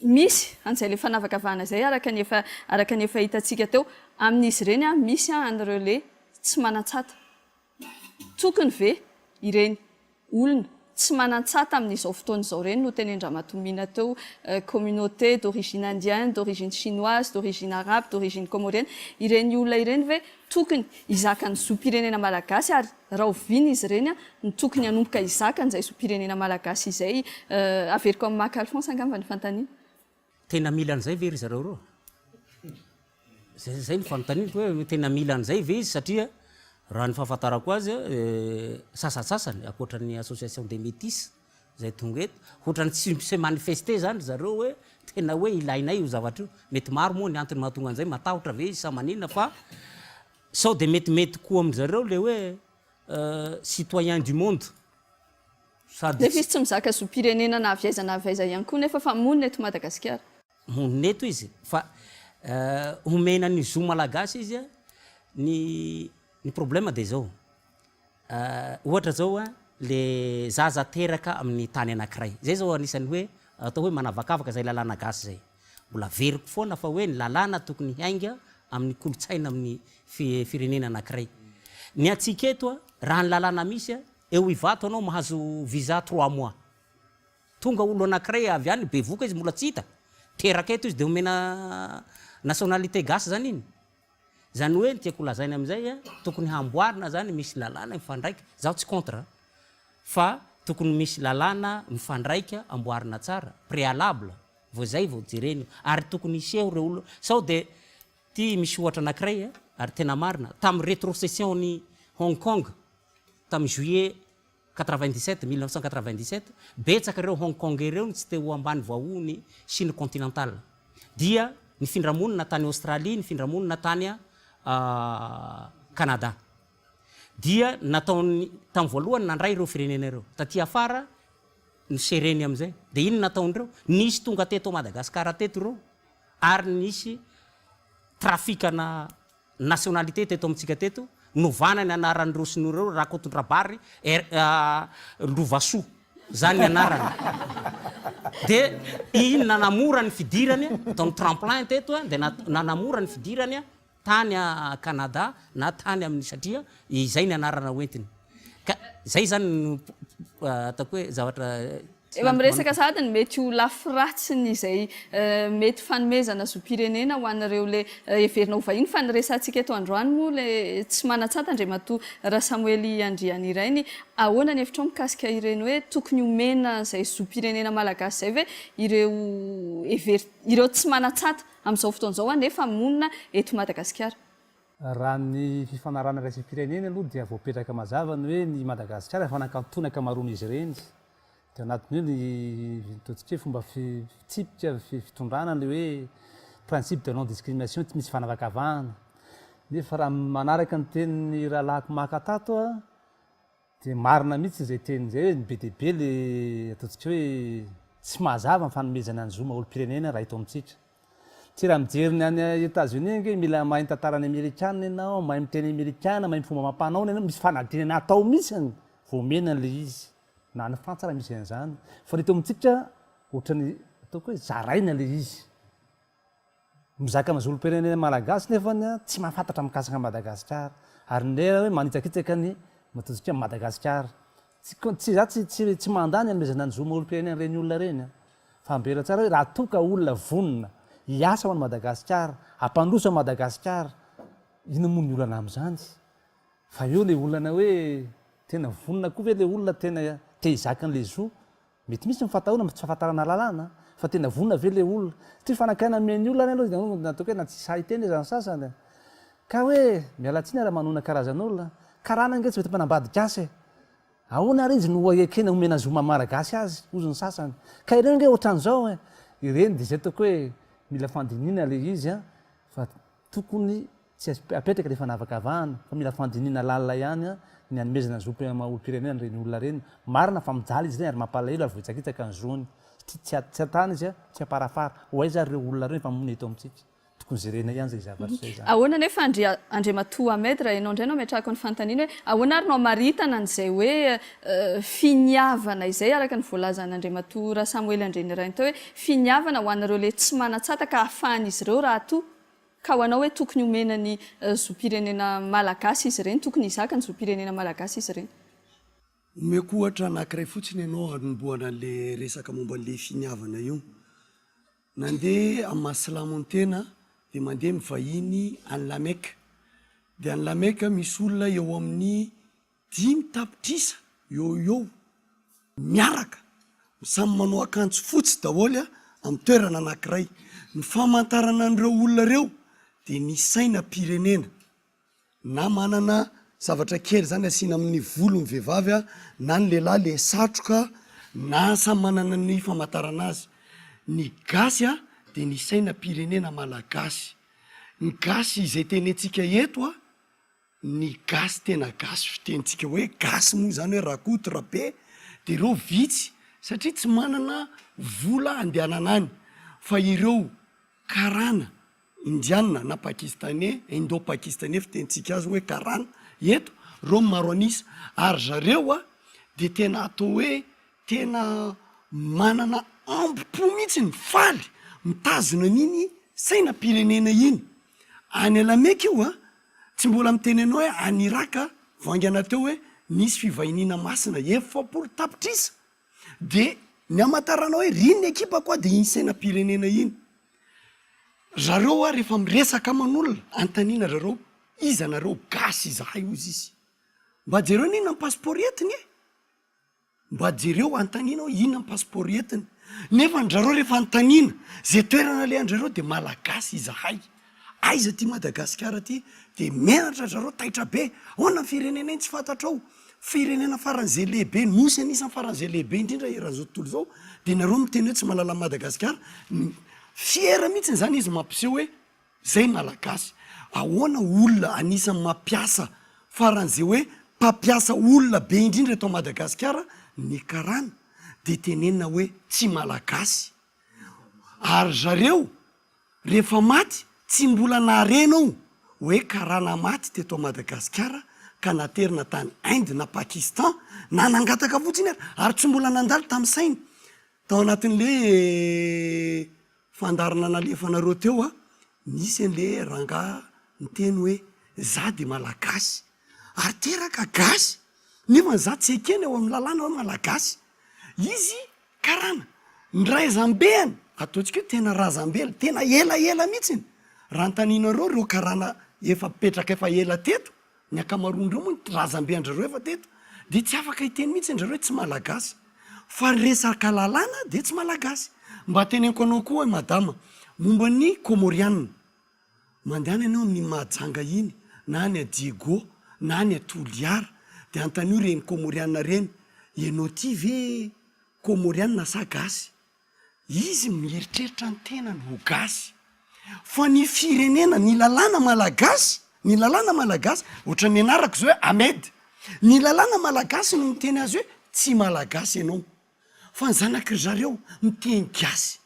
misy an'izay ilay fanavakavahana izay araka ny efa araka ny efa hitantsika teo. Amin'izy ireny misy an'ireo le tsy manan-tsata. Tokony ve ireny olona tsy manan-tsata amin'izao fotoana izao ireny no tenen-dRamatoa Mina teo, communauté d'origine indienne, d'origine chinoise, d'origine arabe, d'origine comorienne, ireny olona ireny ve tokony hizaka ny zom-pirenena malagasy ary rahoviana izy ireny no tokony hanomboka hizaka an'izay zom-pirenena malagasy izay? Averiko amin'i Maka Alphonse angamba ny fanontaniana. Tena mila an'izay ve ry zareo ireo? Zay zay ny fanontaniako hoe tena mila an'izay ve izy satria raha ny fahafantarako azy sasantsasany ankoatra ny association des métis izay tonga eto ohatran'ny tsy mi-se manifester zany ry zareo hoe tena hoe ilainay io zavatra io. Mety maro moa ny antony mahatonga an'izay, matahotra ve izy sa maninona fa sao dia metimety koa amin-dry zareo le hoe citoyen du monde. Sady Nefa izy tsy mizaka zom-pirenena na avy aiza na avy aiza ihany koa nefa fa monina eto Madagasikara. Monina eto izy fa homena ny zo malagasy izy ny ny problème dia izao ohatra zao le zaza teraka amin'ny tany anankiray zay zao anisan'ny hoe atao hoe manavakavaka zay lalàna gasy zay mbola averiko foana fa hoe ny lalàna tokony hiainga amin'ny kolontsaina amin'ny firenena anankiray ny antsika eto raha ny lalàna misy Eo Ivato anao mahazo visa trois mois. Tonga olo anakiray avy any bevoka izy mbola tsy hita, teraka eto izy de omena nationalité gasy zany iny? Zany hoe ny tiako holazaina amizay a, tokony hamboarina zany misy lalàna mifandraika, zaho tsy contre fa tokony misy lalàna mifandraika amboarina tsara, préalable, vao zay vao jerena io, ary tokony hiseho reo olona, sao de ty misy ohatra anakiray a, ary tena marina, tam retrocession ny Hong Kong Tamin'ny juillet 97, 1997, betsaka ireo Hong Kongais ireo no tsy te ho ambany vahohon'i Chine continentale. Dia nifindra monina tany Australie, nifindra monina tany Canada. Dia nataony, tamin'ny voalohany nandray ireo firenena ireo. Taty afara, nosereny amin'izay. Dia inona nataon'ireo? Nisy tonga teto Madagasikara teto ireo, ary nisy trafikana nationalité teto amintsika teto, novana ny anaran'ireo sinoa ireo, Rakotondrabary Lovasoa, zany ny anarany, de iny nanamora ny fidirany, nataony tremplin teto, de nanamora ny fidirany tany Canada na tany amin'ny satria izay ny anarana hoentiny, ka zay zany no. ataoko hoe zavatra Efa miresaka sahady ny mety ho lafy ratsin'izay mety fanomezana zom-pirenena ho an'ireo le heverina ho vahiny fa ny resahantsika eto androany moa le tsy manan-tsata Andriamatoa Rasamoely Andrianirainy. Ahoana ny hevitrao mikasika ireny hoe tokony homena izay zom-pirenena malagasy izay ve ireo hever ireo tsy manan-tsata amin'izao fotoana izao anefa monina eto Madagasikara? Raha ny fifanarahana iraisam-pirenena aloha dia voapetraka mazava ny hoe ny Madagasikara efa nankatò ny ankamaroan'izy ireny. Dia anatin'io ny ataontsika hoe fomba fitsipika fitondrana ilay hoe principe de non discrimination tsy misy fanavakavahana. Nefa raha manaraka ny tenin'ny rahalahiko maka tato aho Dia marina mihitsy izay teny izay hoe be dia be le ataontsika hoe tsy mazava ny fanomezana ny zo maha olom-pirenena raha eto amintsika. Tsy raha mijery ny any Etats-Unis ange mila mahay ny tantaran'ny Amerikana ianao, mahay miteny Amerikana, mahay ny fomba amam-panaony ianao, misy fanadinana atao mihitsy vao omena an'ilay izy. Na any Frantsa raha misy an'izany. Fa ny eto amintsika ohatran'ny ataoko hoe zaraina ilay izy. Mizaka ny zolom-pirenena malagasy nefa tsy mahafantatra mikasika an'i Madagasikara. Ary ny lera hoe manitsakitsaka ny ataontsika hoe Madagasikara. Tsy tsy za tsy tsy tsy mandà ny hanomezana ny zo maha olom-pirenena an'ireny olona ireny an. Fa ambela tsara hoe raha toa ka olona vonona hiasa ho an'i Madagasikara, hampandroso an'i Madagasikara, inona moa ny olana amin'izany? Fa eo ilay olana hoe tena vonona koa ve ilay olona tena te hizaka an'ilay zo? Mety misy ny fahatahorana tsy fahafantarana lalàna fa tena vonona ve le olona? Satria fanakaina amen'ny olona any aloha na ataoko hoe na tsy sahy hiteny aza ny sasany e! Ka hoe miala tsiny raha manona karazan'olona, karana ange tsy mety mpanambady gasy e! Ahoana ary izy no ekena omena zo maha malagasy azy hozy ny sasany? Ka ireo ange ohatran'izao e! Ireny dia izay ataoko hoe mila fandinihina le izy an! Fa Tokony tsy apetraka ilay fanavakavahana fa mila fandinihina lalina ihany ny hanomezana ny zom-pirenena maha olom-pirenena an'ireny olona ireny. Marina fa mijaly izy ireny ary mampalahelo ary voahitsakitsaka ny zony. Satria tsy tsy an-tany izy, tsy am-parafara. Ho aiza ary ireo olona ireo efa monina eto amintsika? Tokony jerena ihany izay zavatra izay izany. Ahoana anefa Andria Andriamatoa Ahmed raha ianao indray no ametrahako ny fanontaniana hoe ahoana ary no hamaritana an'izay hoe finiavana izay araka ny voalazan'Andriamatoa Rasamoely Andrianirainy teo hoe finiavana ho an'ireo le tsy manan-tsata ka ahafahan'izy ireo raha toa ka ho anao hoe tokony homena ny zom-pirenena malagasy izy ireny, tokony hizaka ny zom-pirenena malagasy izy ireny. Omeko ohatra anankiray fotsiny ianao hanombohana an'le resaka momba an'le finiavana io. Nandeha amin'ny maha silamo ny tena dia mandeha mivahiny any La Mecque. Dia any La Mecque misy olona eo amin'ny Dimy tapitrisa eo ho eo miaraka, samy manao akanjo fotsy daholo amin'ny toerana anankiray. Ny famantarana an'ireo olona ireo dia ny sainam-pirenena na manana zavatra kely izany asiana amin'ny volo ny vehivavy na ny lehilahy le satroka na samy manana ny famantarana azy. Ny gasy dia ny sainam-pirenena malagasy. Ny gasy izay tenentsika eto Ny gasy tena gasy fitenintsika hoe gasy moa izany hoe Rakoto, Rabe dia ireo vitsy satria tsy manana vola handehanana any fa ireo karana, indiana na pakistanais, indo-pakistanais fitenintsika azy hoe karana eto, ireo no maro an'isa ary zareo a dia tena atao hoe Tena manana ambo-po mihitsy ny faly mitazona an'iny sainam-pirenena iny. Any Alameka io a, tsy mbola miteny anao hoe any Irak a, vao haingana teo hoe nisy fivahiniana masina 40 tapitrisa. De ny hamantaranao hoe ry ny ekipako a de iny sainam-pirenena iny. Zareo hoa rehefa miresaka aman'olona, anontaniana zareo, iza nareo? Gasy izahay hozy izy. Mba jereo anie na ny passeport entiny e! Mba jereo anontaniana hoe inona ny passeport entiny. Nefa ny zareo rehefa anontaniana ze toerana alehan-drareo de malagasy izahay. Aiza ty Madagasikara ty? De menatra zareo taitra be. Ahoana ny firenena iny tsy fantatrao? Firenena faran'izay lehibe, nosy anisan'ny faran'izay lehibe indrindra eran'izao tontolo izao de nareo miteny hoe tsy mahalala an'i Madagasikara. Fier mihitsiny zany izy mampiseho hoe Zay Malagasy. Ahoana olona anisan'ny mampiasa faran'izay hoe mpampiasa olona be indrindra eto Madagasikara ny karana de tenenina hoe tsy Malagasy. Ary zareo rehefa maty tsy mbola nahare enao hoe karana maty teto Madagasikara ka naterina tany Inde na Pakistan na nangataka fotsiny ary ary tsy mbola nandalo tamin'ny sainy tao anatin'le Fandaharana nalefanareo teo a, nisy anle rangahy niteny hoe za de malagasy ary teraka gasy. Nefa za tsy ekena eo amin'ny lalàna hoe malagasy. Izy karana, ny razambeany, ataontsika hoe tena razambely, tena elaela mihitsiny, raha antaninareo ireo karana efa mipetraka efa ela teto, ny ankamaroan'ireo moa ny razambean-dry zareo efa teto, dia tsy afaka hiteny mihitsy ry zareo hoe tsy malagasy. Fa resaka lalàna dia tsy malagasy. Mba teneniko anao koa hoe madama, momba ny Kômôrianina, Mandehana ianao amin'iny Mahajanga iny na any a Diego na any a Toliara dia antanio ireny Kômôriana ireny, ianao ity ve Kômôriana sa gasy? Izy mieritreritra ny tenany ho gasy fa ny firenena, ny lalàna malagasy, ny lalàna malagasy, ohatran'ny anarako izao hoe Ahmed, ny lalàna malagasy no miteny azy hoe tsy malagasy ianao. Fa ny zanaky ry zareo miteny gasy,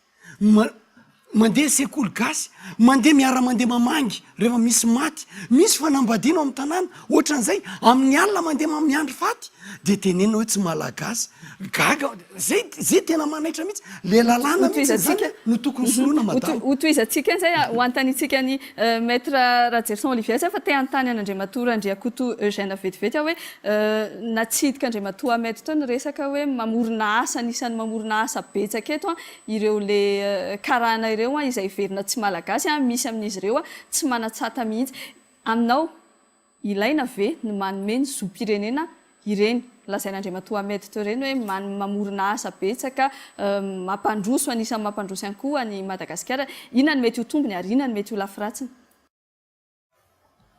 mandeha sekoly gasy, mandeha miara mandeha mamangy rehefa misy maty, misy fanambadiana ao amin'ny tanàna, ohatran'izay, amin'ny alina mandeha miandry faty de tenenina hoe tsy malagasy, gaga, zay zay tena manaitra mihitsy, le lalàna mihitsy zany no tokony soloina madama. Hotohizantsika eny zay, ho anontaniantsika an'i Maître Rajerison Olivier zay fa te hanontany an'Andriamatoa Randriakoto Eugène vetivety aho hoe Natsidika Andriamatoa Ahmed teo ny resaka hoe mamorona asa, anisan'ny mamorona asa betsaka eto ireo le karana ireo izay heverina tsy malagasy, misy amin'izy ireo tsy manan-tsata mihitsy. Aminao, ilaina ve ny manome ny zom-pirenena ireny lazain'Andriamatoa Ahmed teo ireny hoe mamorona asa betsaka, mampandroso, anisan'ny mampandroso ihany koa an'i Madagasikara. Inona no mety ho tombony ary inona no mety ho lafiratsiny?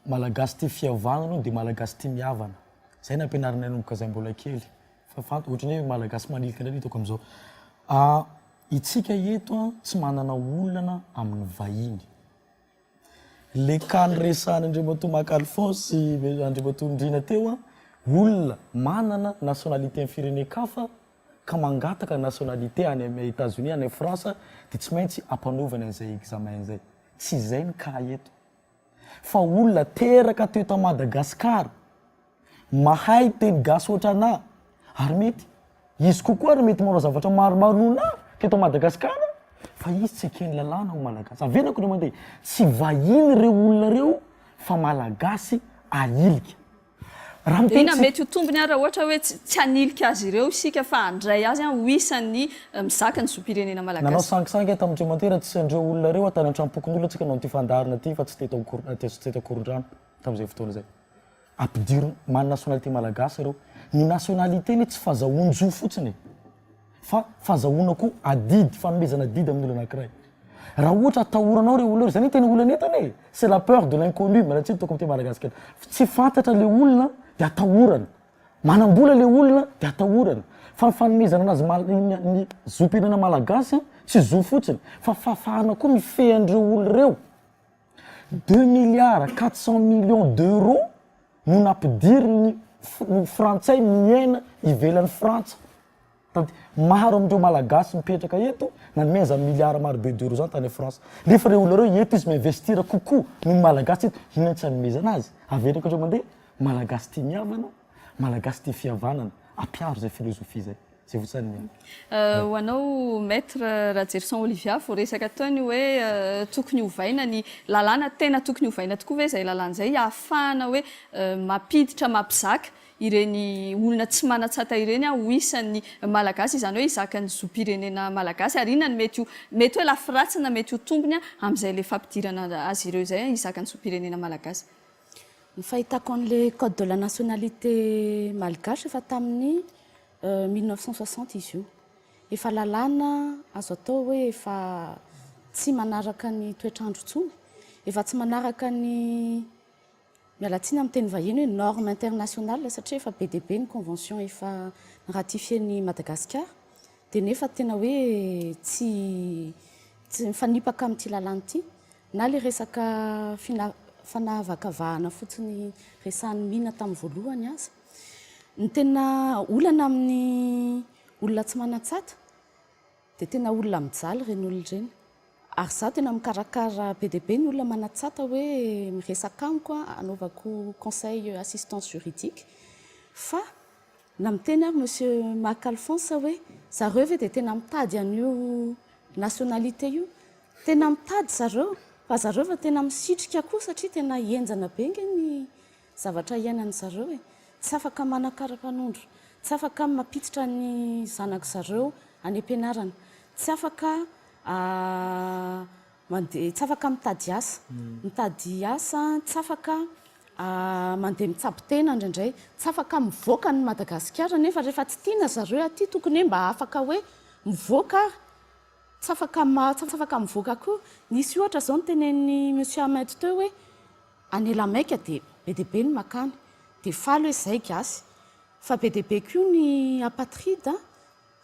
Malagasy tia fihavanana hono dia Malagasy tia mihavana. Zay nampianarinay nanomboka zay mbola kely. Fa fant- ohatran'ny hoe Malagasy manilika indray no hitako amin'izao. Ah, itsika eto an, tsy manana olana amin'ny vahiny. Le cas niresahan'i Andriamatoa Maka Alphonse sy Andriamatoa Ndrina teo an, olona manana nationalité amin'ny firenen-kafa ka mangataka nationalité any amin'ny Etats-Unis, any France dia tsy maintsy ampanaovany an'izay examen izay. Tsy izay ny cas eto. Fa olona teraka teto Madagascar, mahay teny gasy ohatranà, ary mety izy kokoa ary mety manao zavatra maromaro noho nà teto Madagascar, fa izy tsy eken'ny lalàna ho Malagasy. Averiko indray mandeha, tsy vahiny ireo olona ireo fa Malagasy ahilika. Raha miteny Inona tsy. mety ho tombony ary raha ohatra hoe tsy hanilika azy ireo isika fa handray azy ho isan'ny mizaka ny zom-pirenena Nanao malagasy. sangisangy aho tamin'ny Andriamantera tsy an'ireo olona ireo aho tany an-tranom-pokonolona tsika nanao ity fandaharana ity fa tsy teto Ankor- tsy teto Ankorondrano tamin'izay fotoana izay. Ampidiro manana nationalité malagasy ireo. Ny nationalité anie tsy fazahoan-jo fotsiny e. Fa fazahoana koa adidy, fanomezana adidy amin'ny olona anankiray. Raha ohatra atahoranao ireo olona ireo, izany no tena olana eto anie e! C'est la peur de l'inconnu, miala tsiny ataoko amin'ny teny malagasy kely. Tsy fantatra ilay olona dia atahorana. Manam-bola ilay olona dia atahorana. Fa ny fanomezana anazy mal- ny ny zom-pirenena malagasy tsy zo fotsiny fa fahafahana koa mifehy an'ireo olona ireo. Deux milliards 400 millions d'euros no nampidirin'ny ny frantsay miaina ivelan'i Frantsa. Tadidio, maro amin'ireo Malagasy mipetraka eto nanome an'izany milliards maro be d'euros izany tany France. Nefa ireo olona ireo eto izy mi-investir kokoa noho ny Malagasy eto, inona no tsy hanomezana azy? Averiko indray mandeha, Malagasy tia mihavana, Malagasy tia fihavanana, ampiaro izay philosophie izay. Izay fotsiny ny ahy. Ho anao Maître Rajerison Olivia, voaresaka teo ny hoe tokony hovaina ny lalàna, tena tokony hovaina tokoa ve izay lalàna izay ahafahana hoe mampiditra, mampizaka ireny olona tsy manan-tsata ireny ho isan'ny Malagasy, izany hoe hizaka ny zom-pirenena malagasy, ary inona no mety ho, mety hoe lafy ratsiny na mety ho tombony amin'izay ilay fampidirana azy ireo izay hizaka ny zom-pirenena malagasy. Ny fahitako an'ilay code de la nationalité malgache efa tamin'ny 1960 izy io. Efa lalàna azo atao hoe efa tsy manaraka ny toetr'andro intsony, efa tsy manaraka ny Miala tsiny amin'ny teny vahiny hoe norme internationale satria efa be dia be ny convention efa ni-ratifier-n'i Madagasikara dia nefa tena hoe tsy tsy mifanipaka amin'ity lalàna ity na ilay resaka fina- fanavakavahana fotsiny resahan'i Mina tamin'ny voalohany aza. Ny tena olana amin'ny olona tsy manan-tsata Dia tena olona mijaly ireny olona ireny. Ary izaho tena mikarakara be dia be ny olona manatsata hoe miresaka amiko hanaovako conseil assistance juridique. Fa na miteny ary Monsieur Marc Alphonse hoe zareo ve dia tena mitady an'io nationalité io? Tena mitady zareo fa zareo efa tena misitrika koa satria tena henjana be ange ny zavatra iainan'ny zareo e. Tsy afaka manan-kara-panondro, tsy afaka mampiditra ny zanak-dry zareo any am-pianarana, tsy afaka mandeha, tsy afaka mitady asa, mitady asa, tsy afaka mandeha mitsabo tena indraindray, tsy afaka mivoaka an'i Madagasikara nefa rehefa tsy tiana zareo aty tokony hoe mba afaka hoe mivoaka ary, tsy afaka tsy afaka mivoaka koa. Nisy ohatra izao notenenin'i Monsieur Ahmed teo hoe any Lamaika dia be dia be ny makany, dia faly hoe izay gasy, fa be dia be koa ny apatride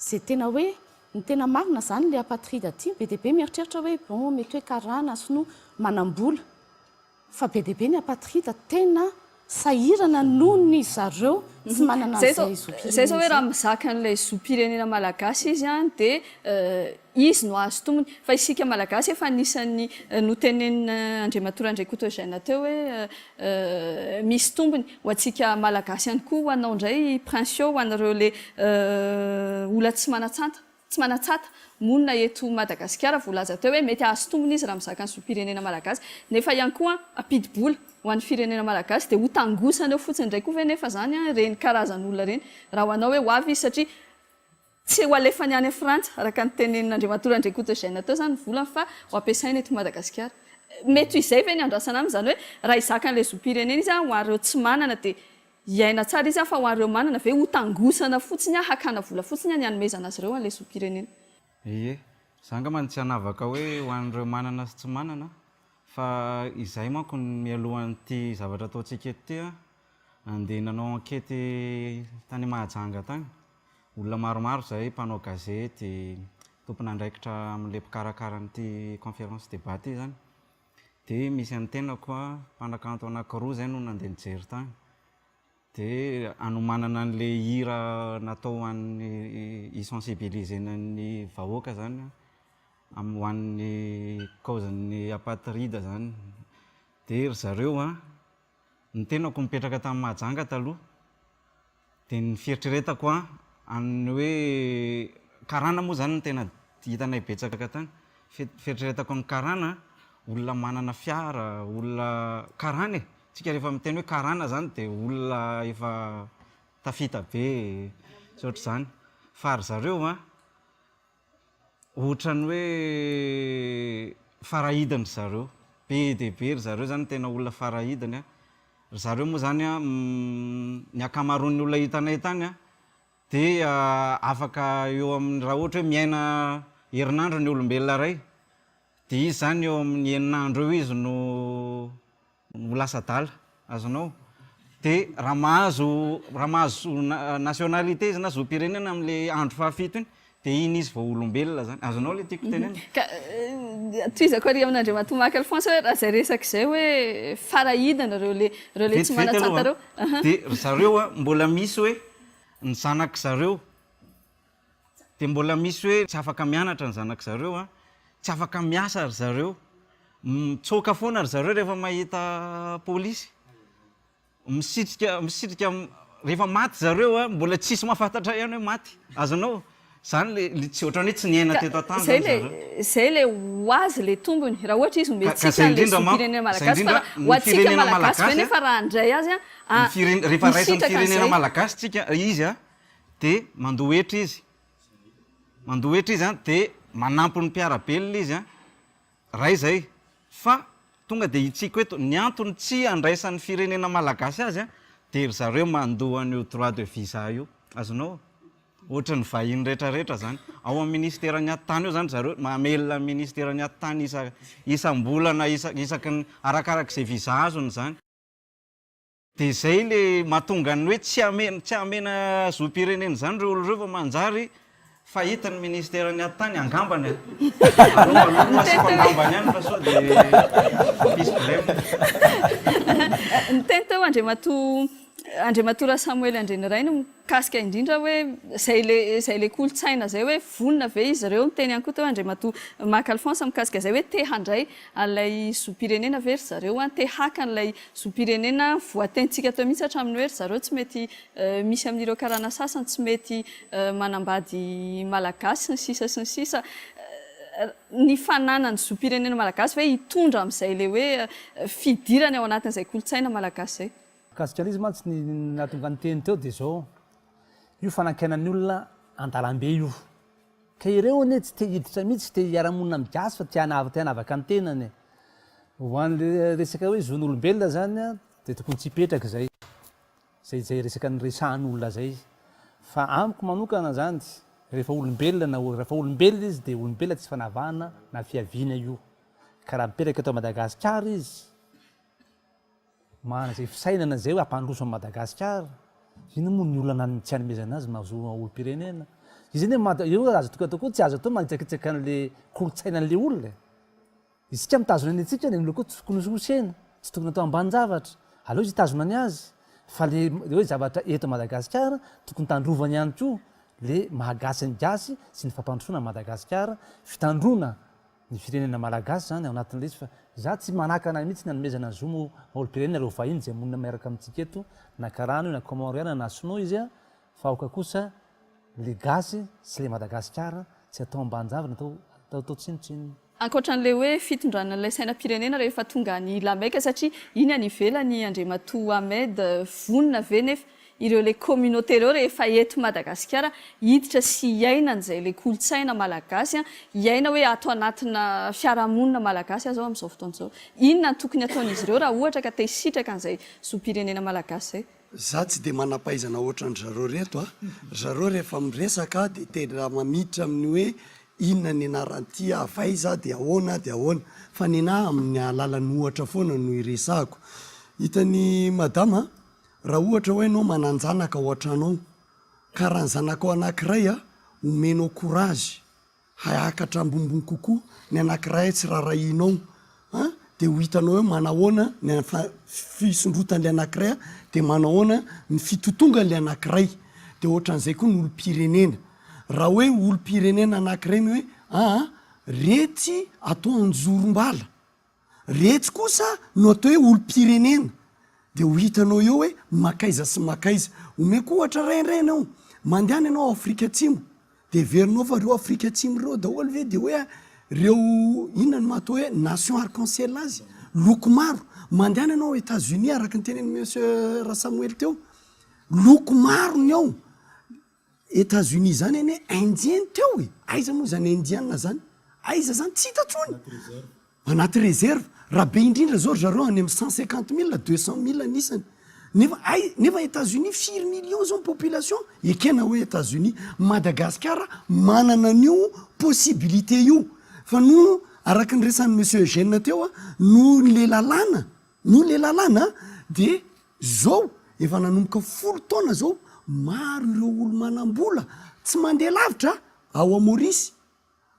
izay tena hoe, ny tena marina izany ilay apatride aty be dia be mieritreritra hoe bon mety hoe karana, sinoa, manam-bola, Fa be dia be ny apatrida tena sahirana noho ny zareo tsy manana Zay zao an'izay zom-pirenena zay zao hoe izay. raha mizaka an'ilay zom-pirenena malagasy izy an dia izy no azo tombony. Fa isika malagasy efa anisan'ny notenenin' Andriamatoa Randriakoto Eugène teo hoe misy tombony ho antsika malagasy ihany koa ho anao indray Princio ho an'ireo le olona tsy manan-tsanta. Tsy manan-tsata, monina eto Madagasikara, voalaza teo hoe mety hahazo tombony izy raha mizaka ny zom-pirenena malagasy, nefa ihany koa hampidi-bola ho an'ny firenena malagasy, dia ho tangosana eo fotsiny indray koa ve nefa izany ireny karazan'olona ireny raha ho anao hoe ho avy izy satria tsy ho alefany any Frantsa araka ny tenenin'Andriamatoa Randriakoto Eugène teo izany ny volany fa ho ampiasainy eto Madagasikara. Mety ho izay ve ny andrasana aminy izany hoe raha hizaka an'ilay zom-pirenena izy ho an'ireo tsy manana dia Hiaina tsara izy fa ho an'ireo manana ve ho tangosana fotsiny hakana vola fotsiny ny hanomezana azy ireo an'ilay zom-pirenena. Ie, za angamba no tsy hanavaka hoe ho an'ireo manana sy tsy manana fa izay manko ny mialohan'ity zavatra ataontsika eto ity an, nandeha nanao enquête tany Mahajanga tany, olona maromaro zahay mpanao gazety, tompon'andraikitra amin'ilay mpikarakara an'ity conférence débat ity zany, Dia misy an'ny tenako a, mpanakanto anankiroa izay no nandeha nijery tany. Dia hanomanana an'ilay hira natao ho an'ny hi-sensibiliser-na ny vahoaka izany am- ho an'ny cause-n'ny apatride izany. Dia ry zareo an, ny tenako nipetraka tany Mahajanga taloha, Dia ny fieritreretako an, an'ny hoe karana moa izany no tena hitanay betsaka tany, fieritreretako ny karana an, olona manana fiara, olona, karana e, tsika rehefa miteny hoe karana izany dia olona efa tafita be sy ohatr'izany, fa ry zareo an, Ohatran'ny hoe farahidiny ry zareo. Be dia be ry zareo izany tena olona farahidiny an. Ry zareo moa izany an, ny ankamaroan'ny olona hitanay tany an, dia afaka eo amin'ny, raha ohatra hoe miaina herinandro ny olombelona iray, dia izy izany eo amin'ny enina andro eo izy no ho lasa adala, azonao? Dia raha mahazo raha mahazo nationalité izy na zom-pirenena amin'ilay andro fahafito iny dia iny izy vao olombelona zany, azonao ilay tiako tenenina? Ka tohizako ary amin'Andriamatoa Marc Alphonse hoe raha izay resaka izay hoe farahidina ireo le ireo le tsy Vetivety aloha manan-tsata ireo. an, dia ry zareo an mbola misy hoe ny zanak'i zareo Dia mbola misy hoe tsy afaka mianatra ny zanak'i zareo an, tsy afaka miasa ry zareo, mitsoaka foana ry zareo rehefa mahita polisy, misitrika misitrika rehefa maty zareo an, mbola tsisy mahafantatra ihany hoe maty, azonao? Zany le le tsy ohatran'ny hoe tsy niaina teto an-tany Zay zany le zareo. zay le ho azy le tombony, raha ohatra izy Ka ka omentsika zay an'le indrindra manko, zom-pirenena zay malagasy fa indrindra raha ho ny antsika firenena malagasy ve malagasy an, nefa raha handray azy an, ny firene- rehefa raisin'ny hisitraka firenena an'izay. malagasy tsika izy an, Dia mandoa hetra izy. Mandoa hetra izy an, dia manampy ny mpiara-belona izy an, ray izay. Fa tonga dia hitsiko eto, ny antony tsy andraisan'ny firenena malagasy azy an, dia ry zareo mandoa an'io droit de visa io. Azonao? Ohatry ny vahiny rehetra rehetra izany. Ao amin'ny ministeran'ny atitany eo izany ry zareo, mamelona ny ministeran'ny atitany isa- isam-bolana, isa- isaky ny, arakarak'izay visa azony izany. Dia izay le mahatonga ny hoe tsy ame tsy amena zom-pirenena izany ireo olona ireo fa manjary fahita ny ministeran'ny atitany angambany a! Aleo aloha no asiako angambany ihany fa sao dia hampisy blem. Niteny teo Andriamatoa Andriamatoa Rasamoely Andrianirainy mikasika indrindra hoe izay le izay le kolontsaina izay hoe vonona ve izy ireo, niteny ihany koa teo Andriamatoa Marc Alphonse mikasika izay hoe te handray an'ilay zom-pirenena ve ry zareo an, te haka an'ilay zom-pirenena voatenintsika teo mihitsy hatramin'ny hoe ry zareo tsy mety misy amin'ireo karana sasany tsy mety manambady malagasy sy ny sisa sy ny sisa Ny fananany zom-pirenena malagasy ve hitondra amin'izay ilay hoe fidirany ao anatin'izay kolontsaina malagasy izay? Mikasika an'izy mantsy ny nahatonga ny teny teo dia izao, io fanakianan'ny olona an-dalambe io. Ka ireo anie tsy te hiditra mihitsy, tsy te hiara-monina amin'ny gasy fa te te hanavaka ny tenany e. Ho an'le resaka hoe zon'olombelona zany dia tokony tsy hipetraka izay, izay izay resaka niresahan'olona izay. Fa amiko manokana zany, rehefa olombelona na rehefa olombelona izy dia olombelona tsy fanavahana na fiaviana io. Ka raha mipetraka eto Madagasikara izy, Manana izay fisainana izay hoe hampandroso an'i Madagasikara. Inona moa ny olana ny tsy hanomezana azy maha zo olom-pirenena? Izy anie mada- io azo atao atao koa tsy azo atao manitsakitsaka an'le kolontsaina an'le olona e. Isika mitazona ny antsika ny olona koa tsy tokony hosihosena, tsy tokony atao ambanin-javatra. Aleo izy hitazona ny azy. Fa le le hoe zavatra eto Madagasikara tokony tandrovany ihany koa le maha gasy ny gasy sy ny fampandrosoana an'i Madagasikara, fitandroana Ny firenena malagasy zany ao anatin'ilay izy fa za tsy manakana mihitsy ny hanomezana zo maha olom-pirenena ireo vahiny izay monina miaraka amintsika eto na karana io na comoriana na sinoa izy a fa aoka kosa le gasy sy le madagasikara tsy atao ambanin-javatra atao atao tsinontsinona. Ankoatra an'ilay hoe fitondrana an'ilay sainam-pirenena rehefa tonga any La Mecque satria iny any ivelany Andriamatoa Ahmed vonona ve nefa ireo le communauté ireo rehefa eto Madagasikara hiditra sy hiaina an'izay le kolontsaina malagasy an, hiaina hoe ato anatina fiarahamonina malagasy aho zao amin'izao fotoana izao. Inona no tokony hataon'izy ireo raha ohatra ka te hisitraka an'izay zom-pirenena malagasy izay? Za tsy de manam-pahaizana ohatran-dry zareo reto a! Ry zareo rehefa miresaka de tena mamiditra amin'ny hoe inona ny anaran'ity avy aiza de ahoana de ahoana fa nenah amin'ny alalan'ny ohatra foana no iresahako. Hitan'i madama a! Raha ohatra hoe ianao manan-janaka ao an-trano ao, ka raha ny zanakao anankiray a, omenao courage hiakatra ambonimbony kokoa, ny anankiray tsy rarahianao an, dia ho hitanao hoe manahoana ny fisondrotan'ilay anankiray dia manahoana ny fitotongan'ilay anankiray. Dia ohatran'izay koa ny olom-pirenena. Raha hoe olom-pirenena anankiray ny hoe aa retsy atao anjorom-bala. Retsy kosa no atao hoe olom-pirenena, dia ho hitanao eo hoe mankaiza sy mankaiza. Omeko ohatra iray indray ianao, mandehana ianao ao Afrika Atsimo, dia heverinao fa ireo Afrika Atsimo ireo daholo ve dia hoe ireo, inona no maha atao hoe nation arc-en-ciel azy? Loko maro. Mandehana ianao ao Etats Unis araka ny tenenin'i Monsieur Rasamoely teo, loko maro ny ao. Etats Unis zany anie indien teo e! Aiza moa zany indiana zany? Aiza zany? Tsy hita tsony! Anaty réserve. Raha be indrindra zao ry zareo any amin'ny 150 mille, 200 mille ny isany. Nefa ai, nefa Etats Unis firy millions zao ny population? Ekena hoe Etats Unis. Madagascar manana an'io possibilité io. Fa noho, araka ny resahan'i Monsieur Eugène teo, noho le lalàna, noho le lalàna dia Zao efa nanomboka folo taona zao maro ireo olo manambola tsy mandeha lavitra ao a Maurice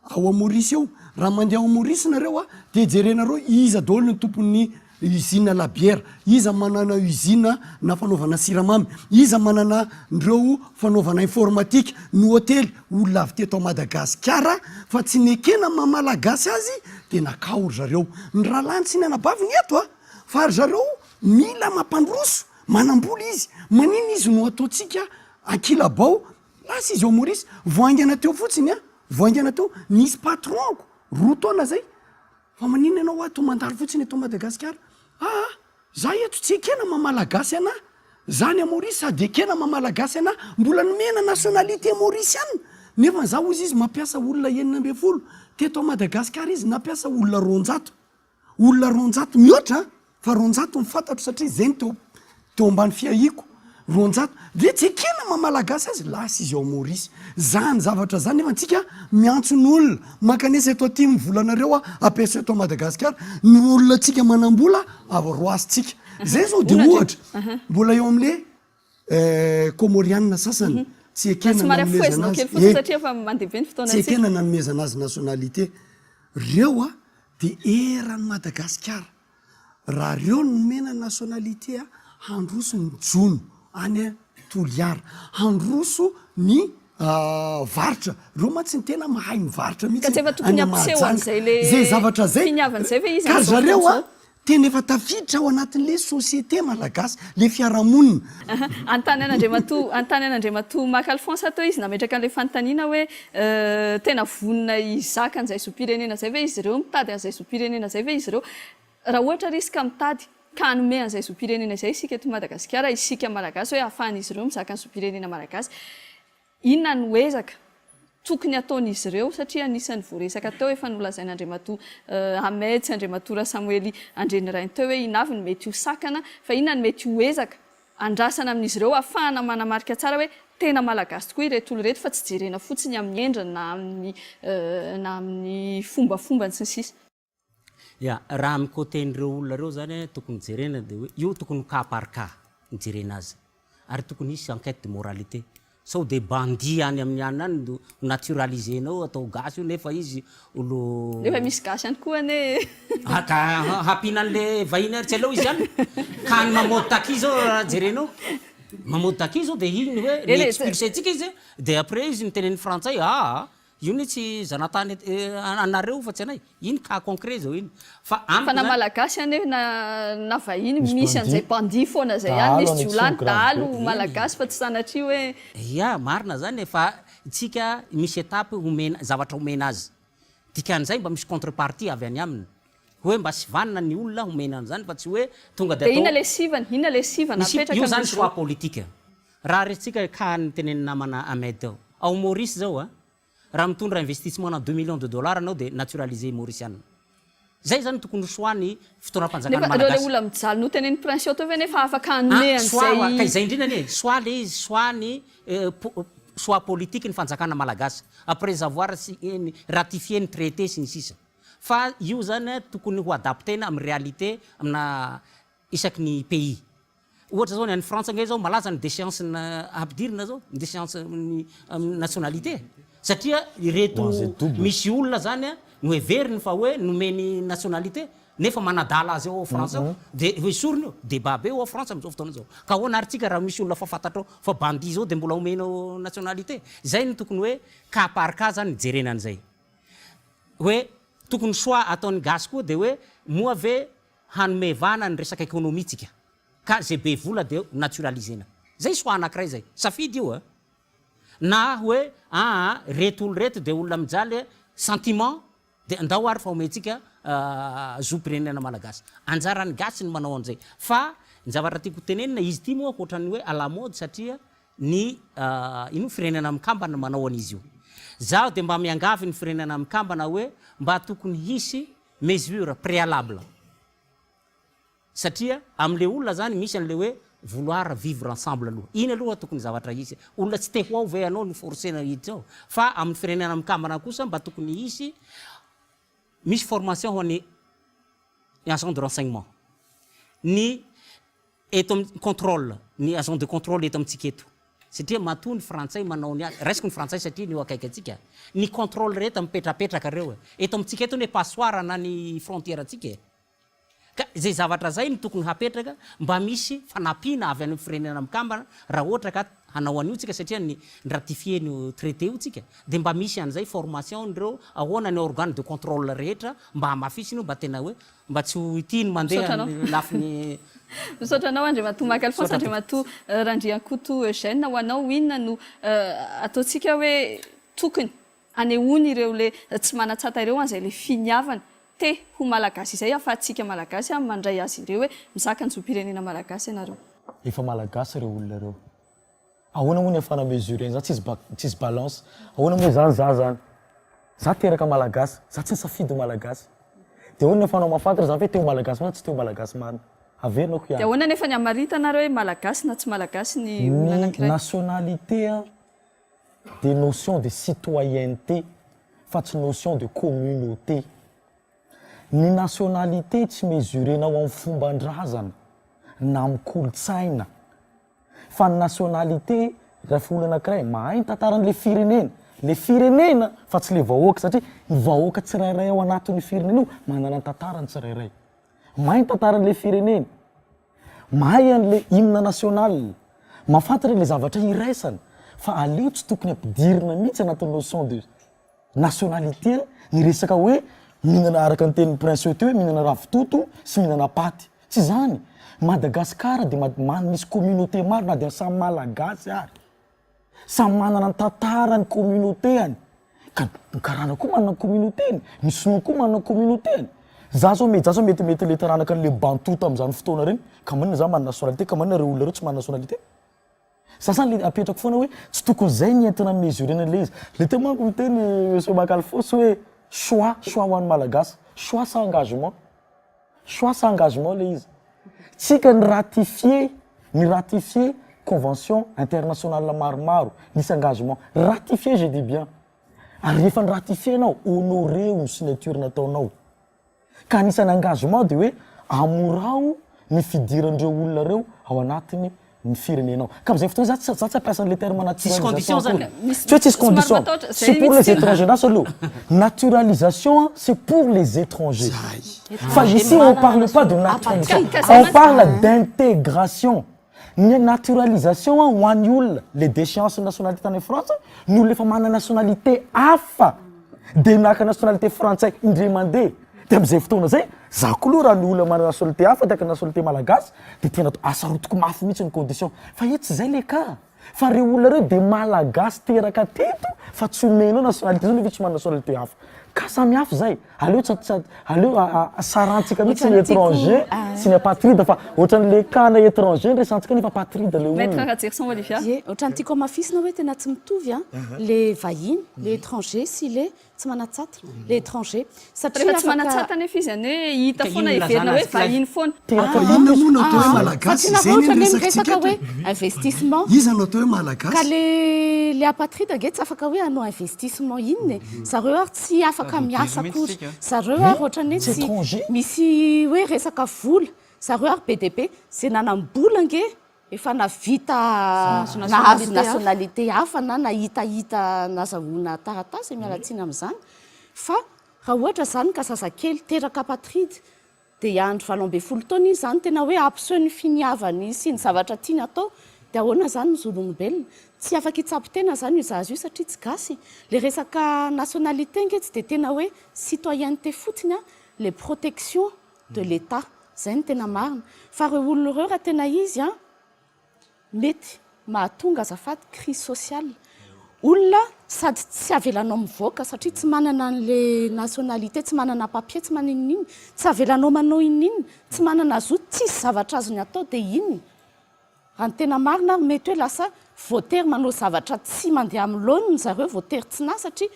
ao a Maurice eo raha mandeha ao Maurice nareo a de jerenareo iza daholo ny tompon'ny usine labiera iza manana usine na fanaovana siramamy iza manana ndreo fanaovana informatique ny hotely olona avy teto a Madagasikara fa tsy nekena maha malagasy azy de nakao ry zareo ny rahalahiny sy ny anabaviny eto a fa ry zareo Mila mampandroso, manambola izy, maninona izy no ataontsika ankilabao, lasa izy ao Maurice, vao haingana teo fotsiny an, vao haingana teo, nisy patron-ko, roa taona zay, fa maninona ianao ato mandalo fotsiny eto Madagasikara, aa za eto tsy ekena maha malagasy anah, za any Maurice sady ekena maha malagasy anah, mbola nomena nationalité mauriciana, nefa za hozy izy mampiasa olona 16, teto Madagasikara izy nampiasa olona 200. Olona 200 mihoatra an! Fa 200 no fantatro satria zay no teo teo ambany fiahiako. 200. Dia tsy ekena maha malagasy azy, lasa izy ao Maurice. Zany zavatra zany nefa antsika miantso ny olona, mankanesa eto aty ny volanareo an, ampiasao eto Madagasikara, ny olona antsika manambola roasintsika. Zay zao dia ohatra, mbola eo amle Kômôrianina sasany tsy ekena Somary nanomezana afohezinao azy kely fotsiny eh, satria efa mandeha be ny tsy fotoanantsika. ekena nanomezana azy nationalité. Reo a de eran'i Madagasikara. Raha reo no nomena nationalité a, handroso ny jono any Toliara, handroso ny varotra. Reo mantsy ny tena mahay mivarotra Ka tsy mihitsy efa tokony any hampiseho Mahajanga. an'izay le Zay zavatra zay. finiavana izay ve izy Ka ry amin'izao zareo fotoana a izao? Tena efa tafiditra ao anatin'le société malagasy, le fiarahamonina. Anontany an'Andriamatoa anontany an'Andriamatoa Maka Alphonse teo izy nametraka an'ilay fanontaniana hoe tena vonona hizaka an'izay zom-pirenena izay ve izy ireo, mitady an'izay zom-pirenena izay ve izy ireo? Raha ohatra ary izy ka mitady. Ka hanome an'izay zom-pirenena izay isika eto Madagasikara, isika Malagasy hoe ahafahan'izy ireo mizaka ny zom-pirenena malagasy. Inona no ezaka tokony hataon'izy ireo satria anisan'ny voaresaka teo efa nolazain'Andriamatoa Ahmed sy Andriamatoa Rasamoely Andrianirainy teo hoe inona avy no mety ho sakana fa inona no mety ho ezaka andrasana amin'izy ireo ahafahana manamarika tsara hoe tena Malagasy tokoa ireto olona ireto fa tsy jerena fotsiny amin'ny endriny na amin'ny na amin'ny fombafombany sy ny sisa. Ya, raha amin'ny côté-n'ireo olona ireo zany tokony jerena dia hoe io tokony ho cas par cas ny jerena azy ary tokony hisy enquête de moralité sao dia bandit any amin'ny anona any no ho naturaliser-nao atao gasy io nefa izy olo Nefa misy gasy ihany koa anie e. Ah ka hampiana an'le vahiny ary tsy aleo izy ihany ka any Mamodo Taki zao raha jerenao Mamodo Taki zao dia iny hoe Eny e, ni-expulser-tsika izy dia après izy nitenen'ny frantsay aa Io anie tsy zanatany anareo fa tsy anay. Iny cas concret zao iny. Fa amiko Fa na zany. malagasy anie na na vahiny Misy misy an'izay bandit. bandit foana zay ihany, Dahalo misy any jiolahy, ny Atsimo grave dahalo be. malagasy fa tsy sanatria hoe. Ya, marina zany e, fa tsika misy étape omena, zavatra omena azy. Dikan'izay mba misy contrepartie avy any aminy. Hoe mba sivanina ny olona omena an'izany fa tsy hoe tonga de Dia inona atao. ilay sivana? Inona ilay sivana Misy, apetraka io zany amin'izy choix ireo? politique. Raha resintsika cas notenenin'ny namana Ahmed teo. Ao Maurice zao a, Raha mitondra investissement na deux millions de dollars anao dia naturalisé mauriciana. Zay zany tokony ho choix ny fitondram-panjakana Nefa ireo ilay malagasy. olona mijaly notenenin'i Prince eo teo ve nefa afaka hanome Ah, choix wa, an'izay. ka izay indrindra anie, choix le izy, choix ny choix politique ny fanjakana malagasy après avoir si- ratifier ny traité sy ny sisa. Fa io zany tokony ho adapter-na amin'ny réalité amina isaky ny pays. Ohatra zao ny any Frantsa ange zao malaza ny déchéance ampidirina zao, ny déchéance ny nationalité satria ireto misy olona zany a noheveriny fa hoe nomeny nationalité nefa manadala azy ao Frantsa ao de hoesoriny io, débat be ao Frantsa amzao fotoana zao. Ka ahoana ary tsika raha misy olona fa fantatrao fa bandit zao de mbola omenao nationalité? Zay no tokony hoe cas par cas zany hijerena an'izay. Hoe tokony choix ataon'ny gasy koa de hoe moa ve hanome vahana ny resaka économie tsika ka ze be vola de naturaliser-na. Zay choix anakiray zay. Safidy io a! Na hoe aa reto olo reto de olona mijaly a, sentiment de andao ary fa omentsika zom-pirenena malagasy. Anjaran'ny gasy ny manao an'izay. Fa ny zavatra tiako tenenina, izy ity moa ohatran'ny hoe à la mode satria ny ino firenena mikambana manao an'izy io. Zaho de mba miangavy ny firenena mikambana hoe mba tokony hisy mesure préalable satria amle olona zany misy anle hoe vouloir vivre ensemble aloha iny aloha tokony zavatra hisy olona tsy te ho ao ve ianao no forcena hiditra ao fa amin'ny firenena mikambana kosa mba tokony hisy misy formation ho an'ny agent de renseignement ny eto amin'ny contrôle, ny agent de contrôle eto amintsika eto, satria matoa ny frantsay manao ny azy, raisiko ny frantsay satria ny eo akaiky antsika, ny contrôle rehetra mipetrapetraka reo e, eto amintsika eto anie passoire na ny frontière antsika e, ka izay zavatra zay no tokony hapetraka mba misy fanampiana avy any amin'ny firenena mikambana raha ohatra ka hanao an'io tsika satria ny ratifier ny traité io tsika dia mba misy an'izay formation n'ireo ahoana ny organe de contrôle rehetra mba hamafisina io mba tena hoe Mba tsy ho ity ny mandeha Misaotra anao. ny lafiny. Misaotra anao Andriamatoa Maka Alphonse, Misaotra tompoko. Andriamatoa Randriankoto Eugène, ho anao inona no ataontsika hoe tokony hanehoany ireo le tsy manan-tsata ireo an'izay le finiavana te ho Malagasy izay ahafahantsika Malagasy mandray azy ireo hoe mizaka ny zom-pirenena Malagasy ianareo. Efa Malagasy ireo olona ireo. Ahoana moa ny ahafahana mesurer an'izany? Tsisy ba- tsisy balance. Ahoana moa izany za zany? Za teraka Malagasy, za tsy nisafidy ho Malagasy. Dia ahoana ny ahafahanao mahafantatra izany hoe te ho Malagasy marina tsy te ho Malagasy marina? Averinako Dia ihany. ahoana anefa ny hamaritana ary hoe Malagasy na tsy Malagasy ny olona Ny anankiray? nationalité an dia notion de citoyenneté fa tsy notion de communauté. Ny nationalité tsy mesurer-nao amin'ny fomban-drazana na amin'ny kolontsaina fa ny nationalité rehefa olona anankiray mahay ny tantaran'ilay firenena, ilay firenena fa tsy ilay vahoaka satria ny vahoaka tsirairay ao anatin'io firenena io manana ny tantarany tsirairay, mahay ny tantaran'ilay firenena, mahay an'ilay hymne national, mahafantatra ilay zavatra iraisana fa aleo tsy tokony ampidirina mihitsy anatin'ny notion de Nationalité ny resaka hoe mihinana araka ny tenin'i Prince eo teo hoe mihinana ravitoto sy mihinana paty. Tsy izany. Madagascar dia ma- misy communauté maro na dia samy malagasy ary. Samy manana ny tantarany communauté-any. Ka ny karana koa manana ny communauté-ny, ny sinoa koa manana ny communauté-ny. Za zao mety, za zao mety mety le taranaka an'le bantou tamin'izany fotoana ireny, ka maninona za manana nationalité, ka maninona ireo olona ireo tsy manana nationalité? Za zany le apetrako foana hoe tsy tokony zay ny entina mesurer-na an'le izy. Le teo manko miteny monsieur Makalfos hoe choix, choix ho an'ny Malagasy, choix sa engagement? Choix sa engagement le izy. Tsika ni ratifier, ni ratifier convention internationale maromaro, nisy engagement. Ratifier je dis bien. Ary rehefa ni ratifier enao, honorer-o ny signature nataonao. Ka anisan'ny engagement dia hoe amorao ny fidiran'ireo olona ireo ao anatin'ny ny firenenao. Ka amin'izay fotoana izay za tsy hampiasa an'ilay terme naturalisation akory. Tsy hoe tsisy condition. C'est pour les étrangers lasa aloha. Naturalisation c'est pour les étrangers. Fa ici on parle pas de naturalisation. On parle d'intégration. Ny naturalisation ho an'ny olona, le déchéance nationalité tany Frantsa, ny olona efa manana nationalité hafa de naka nationalité frantsay indray mandeha, de am'zay fotoana zay, za koa aloha raha ny olona manana nationalité hafa de haka nationalité malagasy de tena asarotiko mafy mihitsy ny condition, fa eto tsy zay le cas, fa reo olona reo de malagasy teraka teto fa tsy omenao nationalité zao nefa izy tsy manana nationalité hafa, Cas samy hafa izay, aleo tsy tsy aleo sarantsika mihitsy ny étranger sy ny apatride fa ohatran'le cas na étranger no resahantsika nefa apatride le Maître olona. Rajerison Olivia. Ie, ohatran'ny tiako hamafisina hoe tena tsy mitovy an, le vahiny, le étranger sy le tsy manan-tsata, le étranger. Satria Rehefa tsy afaka. manan-tsata anefa izy anie hita Ka foana inona heverina ilazana hoe azy kay? vahiny foana. Fa inona moa no atao hoe Ah, malagasy? satria Izay nareo anie ohatran'ny ny hoe resakitsika miresaka eto hoe e. investissement. Iza no atao hoe malagasy? Ka le le apatride ange tsy afaka hoe hanao investissement inona e. Zareo ary tsy afaka Sady miasa diso mihitsy akory. tsika. Zareo Oui, ary ohatran'ny hoe tsy tsy étranger. misy hoe resaka vola. Zareo ary be dia be. Izay nanam-bola ange efa navita Nahazo nahazo nationalité hafa. nationalité hafa na nahitahita nazahoana taratasy e, miala tsiny amin'izany. Fa raha ohatra izany ka zazakely teraka apatride Dia hiandry 18 taona izy izany tena hoe hampiseho ny finiavany sy ny zavatra tiany atao dia ahoana izany ny zon'olombelona? Tsy afaka hitsabo tena izany io zaza io satria tsy gasy. Le resaka nationalité ange tsy dia tena hoe citoyenneté fotsiny an, le protection de l'Etat, izay no tena marina. Fa ireo olona ireo raha tena izy an, Mety mahatonga azafady crise sociale. Olona sady tsy avelanao mivoaka satria tsy manana an'le nationalité, tsy manana papier, tsy manana inona inona, tsy avelanao manao inona inona, tsy manana zo, tsisy zavatra azony atao dia inona? Raha ny tena marina ary mety hoe lasa voatery manao zavatra tsy mandeha amin'ny laoniny zareo, voatery tsy nahy satria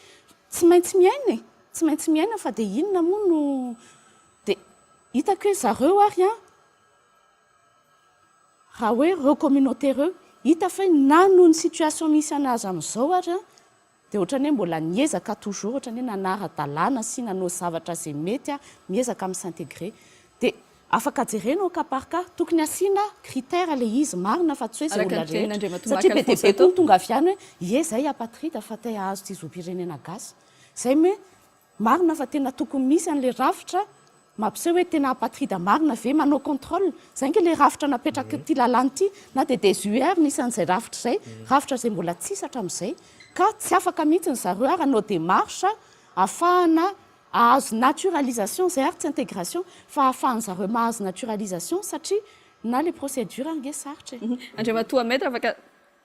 tsy maintsy miaina e, tsy maintsy miaina fa dia inona moa no dia hitako hoe zareo ary an, Raha hoe ireo communauté ireo, hita fa hoe na noho ny situation misy anazy amin'izao ary an, dia ohatran'ny hoe mbola niezaka toujours, ohatran'ny hoe nanara-dalàna sy nanao zavatra izay mety an, miezaka mi-s'intégrer. Dia afaka jerena au cas par cas, tokony asiana critère ilay izy marina fa tsy hoe izay Araka olona ny rehetra. tenin'Andriamatoa Satria Marc be dia Alphonse be koa teo. ny tonga avy any hoe ie izay apatride fa te hahazo ity zom-pirenena gasy. Izay moa hoe Marina fa tena tokony misy an'le rafitra mampiseho hoe tena apatride marina ve manao contrôle, zay nge le rafitra napetrak'ity lalàna ity na dia des UR nisy an'izay rafitra izay, rafitra izay mbola tsisy hatramin'izay ka tsy afaka mihitsy ny zareo ary hanao démarche ahafahana ahazo naturalisation, zay ary tsy intégration fa ahafahan'zareo mahazo naturalisation satria na le procédure ary nge sarotra e. Andriamatoa Maître afaka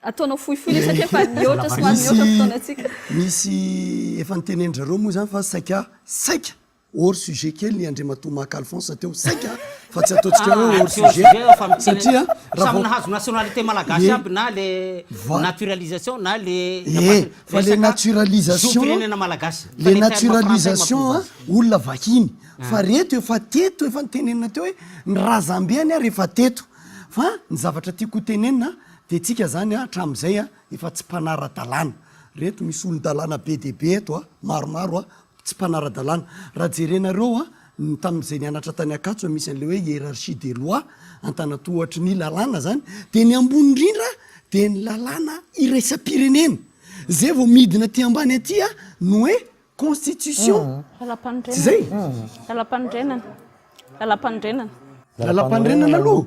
Ataonao fohifohy ilay satria efa nihoatra somary nihoatra ny fotoanantsika. Misy efa nitenenin-dRareo moa izany fa saika saika hors sujet kely ny Andriamatoa Maka Alphonse teo saika fa tsy ataontsika hoe hors sujet satria raha Samy vao nahazo nationalité malagasy Ie. aby na le Va- naturalisation na le Ie, fa le resaka naturalisation zom-pirenena malagasy. Fa le le terme frantsay naturalisation mampiova a, azy. olona vahiny fa Ah. reto efa teto efa nitenenina teo hoe ny razambeny ary efa teto fa ny zavatra tiako ho tenenina Dia tsika zany a hatramin'izay a efa tsy mpanara-dalàna. Reto misy olon-dalàna be dia be eto a, maromaro a, tsy mpanara-dalàna. Raha jerenareo a, ny tamin'izay nianatra tany Ankatso misy an'ilay hoe hiérarchie des lois, antanatohatry ny lalàna zany, dia ny ambony indrindra dia ny lalàna iraisam-pirenena. Zay vao midina aty ambany aty a no hoe Constitution. Lalampanorenana. Tsy zay? Lalampanorenana. Lalampanorenana. Lalampanorenana aloha.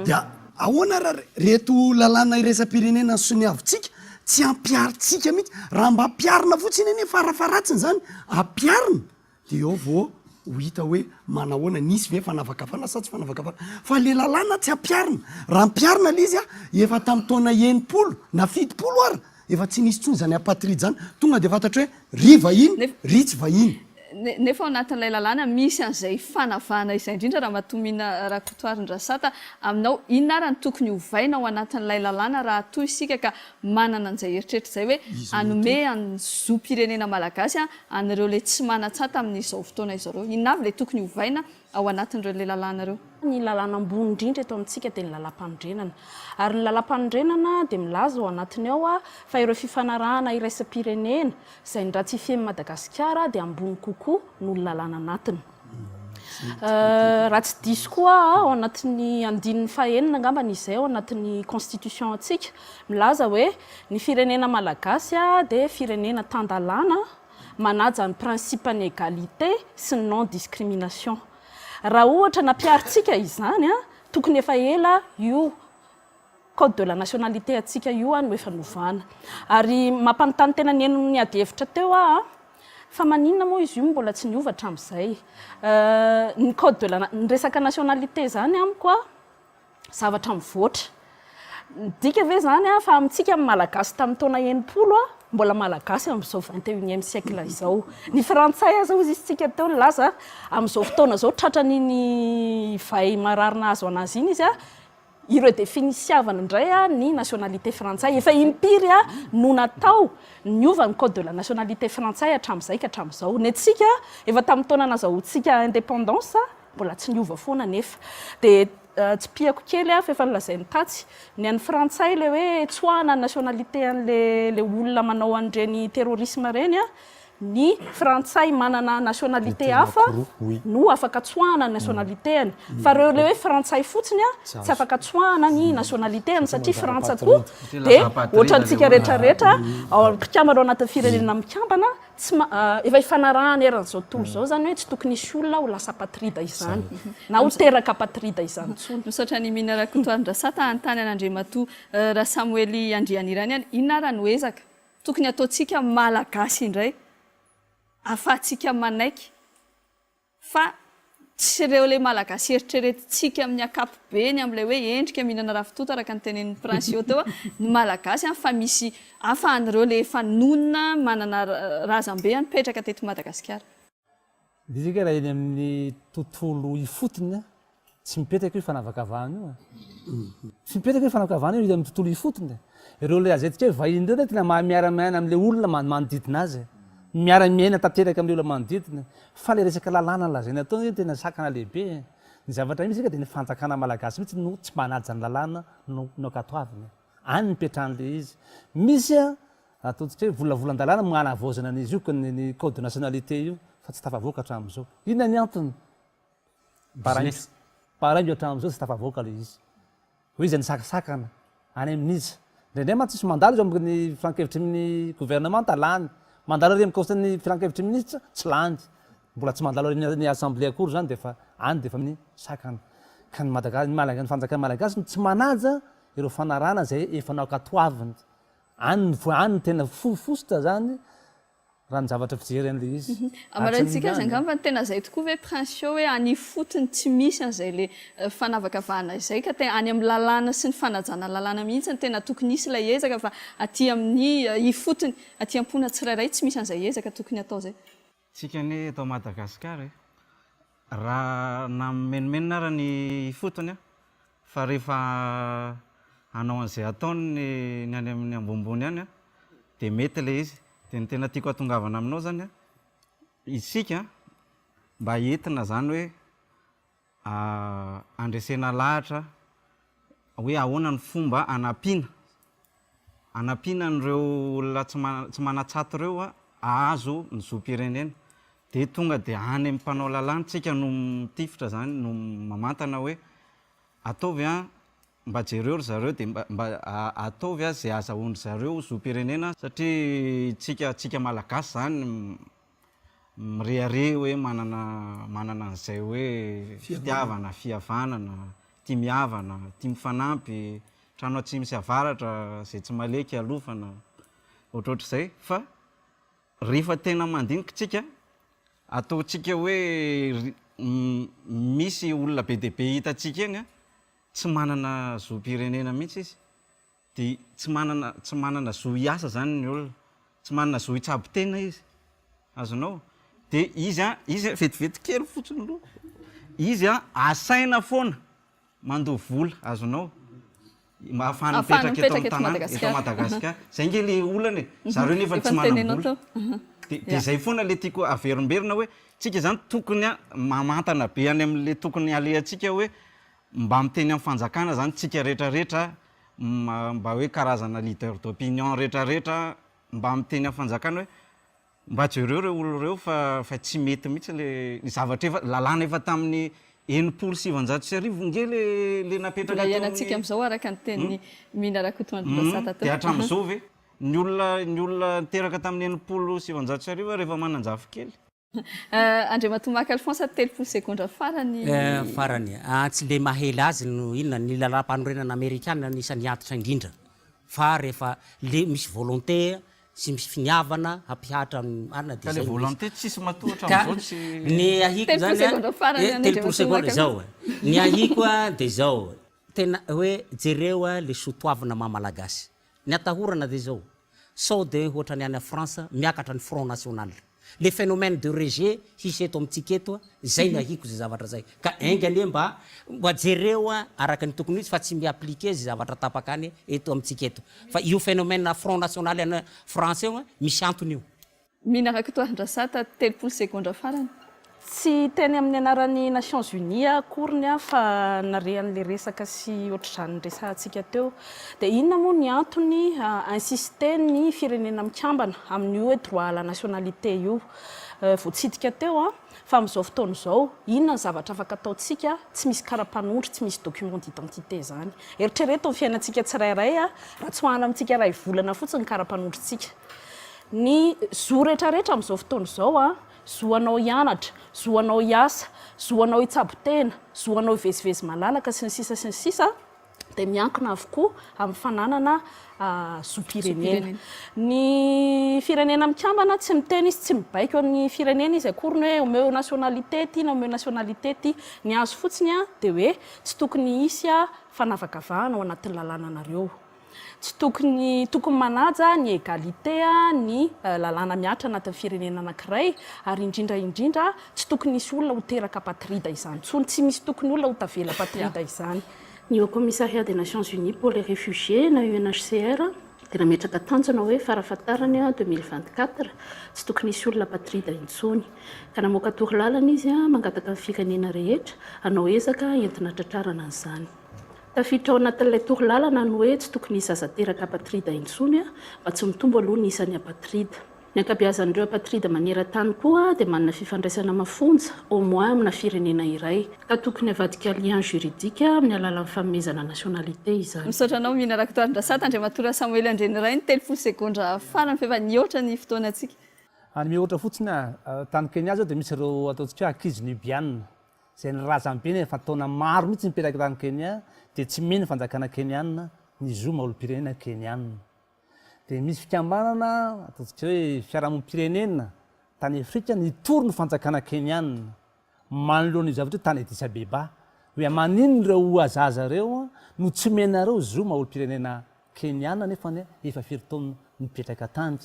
Dia ahoana raha reto lalàna iraisam-pirenena soniavintsika tsy ampiharintsika mihitsy? Raha mba ampiharina fotsiny anie farafaharatsiny izany, ampiharina dia eo vao ho hita hoe manahoana, nisy ve fanavakavahana sa tsy fanavakavahana. Fa le lalàna tsy ampiharina. Raha ampiharina le izy a, efa tamin'ny taona 60 na 70 ara Efa tsy nisy intsony izany apatride izany, tonga dia fantatro hoe ry vahiny, ry tsy vahiny. Nefa ao anatin'ilay lalàna misy an'izay fanavahana izay indrindra Ramatoa Mina Rakotoarindrasata, aminao inona ara no tokony hovaina ao anatin'ilay lalàna raha toa isika ka manana an'izay eritreritra izay hoe hanome ny zom-pirenena malagasy an'ireo ilay tsy manan-tsata amin'izao fotoana izao ireo? Inona avy ilay tokony hovaina ao anatin'ireo ilay lalàna ireo? Ny lalàna ambony indrindra eto amintsika dia ny lalàmpanorenana. Ary ny lalàmpanorenana dia milaza ao anatiny ao fa ireo fifanarahana iraisam-pirenena izay noratifien-n'i Madagasikara dia ambony kokoa noho ny lalàna anatiny. Raha tsy diso koa aho, ao anatin'ny andininy fahenina angambany izay ao anatin'ny constitution antsika, milaza hoe ny firenena malagasy dia firenena tan-dalàna, manaja ny principe-n'ny égalité sy ny non discrimination. Raha ohatra nampiharintsika izany, tokony efa ela io code de la nationalité antsika io no efa novana. Ary mampanontany tena nihaino ny adihevitra teo aho fa maninona moa izy io mbola tsy niova hatramin'izay. Ny code de la, ny resaka nationalité izany amiko zavatra mivoatra. Midika ve izany fa amintsika ny Malagasy tamin'ny taona 60 mbola Malagasy amin'izao vingt et unième siècle izao. Ny Frantsay aza hozy izy tsika teo nilaza amin'izao fotoana izao tratran'iny vay marary nahazo an'azy iny izy ireo definisiavana indray ny nationalité frantsay. Efa impiry no natao niova ny code de la nationalité frantsay hatramin'izay ka hatramin'izao. Ny antsika efa tamin'ny taona nazahoantsika indépendance Mbola tsy niova foana anefa. Dia tsipihako kely fa efa nolazain'i Tatsy, ny an'ny frantsay ilay hoe tsoahana ny nationalité an'ilay olona manao an'ireny terrorisme ireny, ny frantsay manana nationalité hafa no afaka tsoahana ny nationalité-ny. Fa ireo ilay hoe frantsay fotsiny tsy afaka tsoahana ny nationalité-ny satria frantsa koa dia ohatrantsika rehetra rehetra mpikambana ao anatin'ny firenena mikambana Tsy ma, efa ifanarahana eran'izao tontolo izao izany hoe tsy tokony hisy olona ho lasa apatrida izany, na ho teraka apatrida izany intsony. Misaotra an'i Mina Rakotoarindrasata hanontany an'Andriamatoa Rasamoely Andrianirany, inona ara no ezaka tokony hataontsika Malagasy indray ahafahantsika manaiky Fa tsy ireo ilay Malagasy eritreretintsika amin'ny ankapobeny amin'ilay hoe endrika mihinana ravitoto araka ny tenenin'i Princio teo ny Malagasy fa misy hafa an'ireo ilay efa nonina manana razambe nipetraka teto Madagasikara. Midika raha eny amin'ny tontolo ifotony Tsy mipetraka io fanavakavahana io e. Tsy mipetraka io fanavakavahana io hita amin'ny tontolo ifotony e. Ireo lazaintsika hoe vahiny ireo tena mahay miara-miaina amin'ilay olona manodidina azy e. Miara-miaina tanteraka amin'ilay olona manodidina. Fa ilay resaka lalàna lazaina teo anie tena sakana lehibe e. Ny zavatra misy ange dia ny fanjakana malagasy mihitsy no tsy manaja ny lalàna no no ankatoaviny. Any no ipetrahan'ilay izy. Misy ataontsika hoe volavolan-dalàna manavaozana an'izy io, ny code de nationalité io, fa tsy tafavoaka hatramin'izao. Inona ny antony? Baraingo. Baraingo hatramin'izao tsy tafavoaka ilay izy. Hoe iza nisakasakana, any amin'iza. Indraindray mantsy tsisy mandalo izy ao amin'ny filankevitry ny governemanta, lany. Mandalo ary amin'ny conseil-n'ny filankevitry ny minisitra, tsy lany. Mbola tsy mandalo ary ny assemblée akory izany dia efa any dia efa misakana. Ka ny Madaga- ny Malaga- ny fanjakana malagasy no tsy manaja ireo fanarahana izay efa nankatoaviny. Any ny any no tena fo- fositra izany Raha ny zavatra fijery an'ilay izy. Amaraintsika azy angamba ny tena zay tokoa ve Princio hoe any ifotony tsy misy an'izay le fanavakavahana izay ka tena any amin'ny lalàna sy ny fanajana lalàna mihitsy no tena tokony hisy ilay ezaka fa aty amin'ny ifotony aty am-pona tsirairay tsy misy an'izay ezaka tokony atao zay. Tsika anie eto Madagascar e, raha na mimenomenona ara ny ifotony Fa rehefa hanao an'izay ataony ny ny any amin'ny ambonimbony any an, dia mety ilay izy. Dia ny tena tiako hatongavana aminao izany an, isika mba entina izany hoe handresena lahatra hoe ahoana ny fomba hanampiana, hanampiana an'ireo olona tsy tsy manan-tsato ireo hahazo ny zom-pirenena. Dia tonga dia any amin'ny mpanao lalàna tsika no mitifitra izany, no mamantana hoe ataovy an, mba jereo ry zareo dia mba mba ataovy an izay ahazahoan-dry zareo zom-pirenena satria tsika tsika Malagasy izany mirehareha hoe manana manana an'izay hoe fitiavana, fihavanana, tia mihavana, tia mifanampy, trano atsimo sy avaratra izay tsy maleky alofana, ohatrohatr'izay fa Rehefa tena mandinika tsika, ataontsika hoe misy olona be dia be hitantsika eny an, tsy manana zom-pirenena mihitsy izy, dia tsy manana tsy manana zo hiasa izany ny olona, tsy manana zo hitsabo tena izy, azonao? De izy an, izy vetivety kely fotsiny aloha, izy an asaina foana mandoa vola azonao mba ahafahany Ahafahany mipetraka eto mipetraka amin'ny eto tanàna, eto Madagasikara. Madagasikara. Zay nge le olana e, zareo nefa Efa tsy nitenenao manam-bola. teo. De de Ya. zay foana le tiako averimberina hoe tsika zany tokony an mamantana be any am'le tokony alehantsika hoe mba miteny amin'ny fanjakana zany tsika retraretra mba hoe karazana leader d'opinion retraretra mba miteny amin'ny fanjakana hoe Mba jereo ireo olona ireo fa fa tsy mety mihitsy le zavatra efa lalàna efa tamin'ny 1960 nge le le napetraka Mbola teo iainantsika amin'ny amin'izao araka ny tenin'i Mina Hum Rakotoandrimbasata dia teo. hatramin'izao ve? Ny olona ny olona niteraka tamin'ny 1960 ary efa manan-jafikely. Andriamatoa Maka Alphonse, 30 segondra farany. Farany, tsy le mahela azy no inona, ny lalam-panorenana amerikana anisan'ny antitra indrindra fa rehefa le misy volonté sy misy finiavana hampihatra ny marina dia Ka le zay no izy. volonté tsisy matoa Ka hatramin'izao tsy. ny ahiko 30 zany segondra farany a, 30 Andriamatoa segondra Maka zao e, ny ahiko a dia zao, tena hoe jereo a le soatoavina maha malagasy, ny atahorana dia zao, sao dia ohatran'ny any France miakatra ny front national. Le phénomène de rejet hisy eto amintsika eto, zay no ahiako zay zavatra zay. Ka enga anie mba mba jereo araka ny tokony ho izy fa tsy mi-appliquer zay zavatra tapaka any eto amintsika eto. Fa io phénomène front national any France io misy antony io. Mina Rakotoarindrasata, 30 segondra farany. Tsy hiteny amin'ny anaran'ny Nations Unies aho akoriny aho fa nare an'ilay resaka sy ohatr'izany niresahantsika teo. Dia inona moa ny antony insister ny firenena mikambana amin'io hoe droit à la nationalité io? Voatsidika teo an, fa amin'izao fotoana izao inona ny zavatra afaka ataontsika tsy misy kara-panondro, tsy misy document d'identité izany. Eritrereto ny fiainantsika tsirairay raha tsoahana amintsika iray volana fotsiny ny kara-panondrontsika. Ny zo rehetrarehetra amin'izao fotoana izao an, Zo anao hianatra, zo anao hiasa, zo anao hitsabo tena, zo anao hivezivezy malalaka, sy ny sisa sy ny sisa dia miankina avokoa amin'ny fananana zom-pirenena. Ny firenena mikambana tsy miteny izy, tsy mibaiko ny firenena izy akory ny hoe omeo nationalité ity na omeo nationalité ity. Ny azo fotsiny dia hoe tsy tokony hisy fanavakavahana ao anatin'ny lalànanareo. Tsy tokony, tokony manaja ny égalité ny lalàna mihatra anatin'ny firenena anankiray ary indrindra indrindra tsy tokony hisy olona ho teraka apatride izany intsony, tsy misy tokony olona ho tavela apatride izany. Ny Haut Commissariat des Nations Unies pour les Réfugiés na UNHCR dia nametraka tanjona hoe farafahatarany 2024 tsy tokony hisy olona apatride intsony. Ka namoaka torolalana izy mangataka ny firenena rehetra hanao ezaka entina hatratrarana an'izany. Tafiditra ao anatin'ilay torolalana ny hoe tsy tokony hisy zaza teraka apatrida intsony mba tsy mitombo aloha ny isan'ny apatrida. Ny ankabeazan'ireo apatrida maneran-tany koa dia manana fifandraisana mafonja au moins amina firenena iray, ka tokony havadika lien juridique amin'ny alalan'ny fanomezana nationalité izany. Misaotra anao Mina Rakotoarindrasata, Andriamatoa Rasamoely Andrianirainy, 30 segondra farany fa efa nihoatra ny fotoanantsika. Any mihoatra fotsiny ah, tany Kenya zao dia misy ireo ataontsika hoe ankizy Nubiana, izay ny razambeny efa taona maro mihitsy nipetraka tany Kenya dia tsy mino ny fanjakana Kenyana ny zo maha olom-pirenena Kenyana. Dia misy fikambanana ataontsika hoe fiarahamonim-pirenena tany Afrika nitory ny fanjakana Kenyana manoloana io zavatra io tany Addis Abeba hoe maninona ireo zaza ireo no tsy omenareo zo maha olom-pirenena Kenyana nefa efa firy taona nipetraka tany.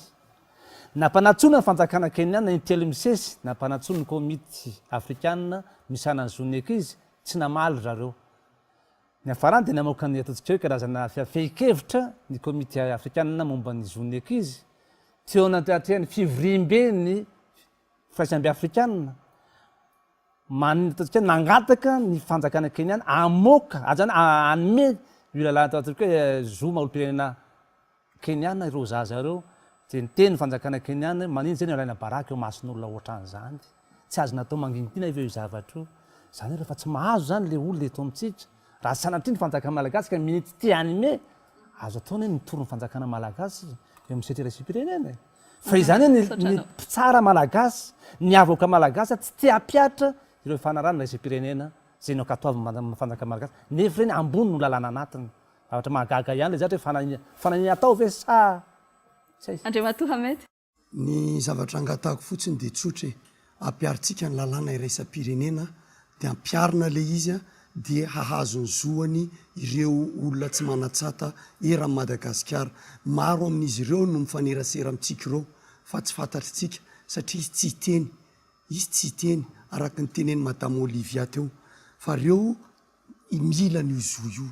Nampanantsoina ny fanjakana Kenyana intelo misesy, nampanantsoina ny komity afrikana misahana ny zon'ny ankizy, tsy namaly ry zareo. Niafarany dia namoaka ny ataontsika hoe karazana fehin-kevitra ny komity afrikana momba ny zon'ny ankizy, teo anatrehan'ny fivoriamben'ny firaisambe afrikana, man- ataontsika hoe nangataka ny fanjakana Kenyana hamoaka, zany hanome io lalàna ataontsika hoe zo maha olom-pirenena Kenyana ireo zaza ireo dia niteny ny fanjakana Kenyana hoe maninona izay no alaina baraka eo imason'olona ohatran'izany? Tsy azo natao mangingina ve io zavatra io? Izany hoe rehefa tsy mahazo izany ilay olona eto amintsika, raha sanatria ny fanjakana malagasy ka mety te hanome, azo atao anie ny mitory ny fanjakana malagasy eo amin'ny sehatra iraisam-pirenena e! Fa izany hoe ny ny mpitsara malagasy, ny avoka malagasy tsy te hampihatra ireo fanarahana iraisam-pirenena izay nankatoavin'ny fanjakana malagasy, nefa ireny ambony no lalàna anatiny. Zavatra mahagaga ihany ilay zavatra hoe fanahiniana fanahiniana atao ve sa tsy hay. Andriamatoa Hamed. Ny zavatra angatahako fotsiny dia tsotra e, ampiharintsika ny lalàna iraisam-pirenena dia ampiharina ilay izy dia hahazo ny zoany ireo olona tsy manan-tsata eran'i Madagasikara. Maro amin'izy ireo no mifanerasera amintsika ireo fa tsy fantatritsika satria izy tsy hiteny. Izy tsy hiteny araka ny tenenin'i Madame Olivia teo fa reo mila an'io zo io.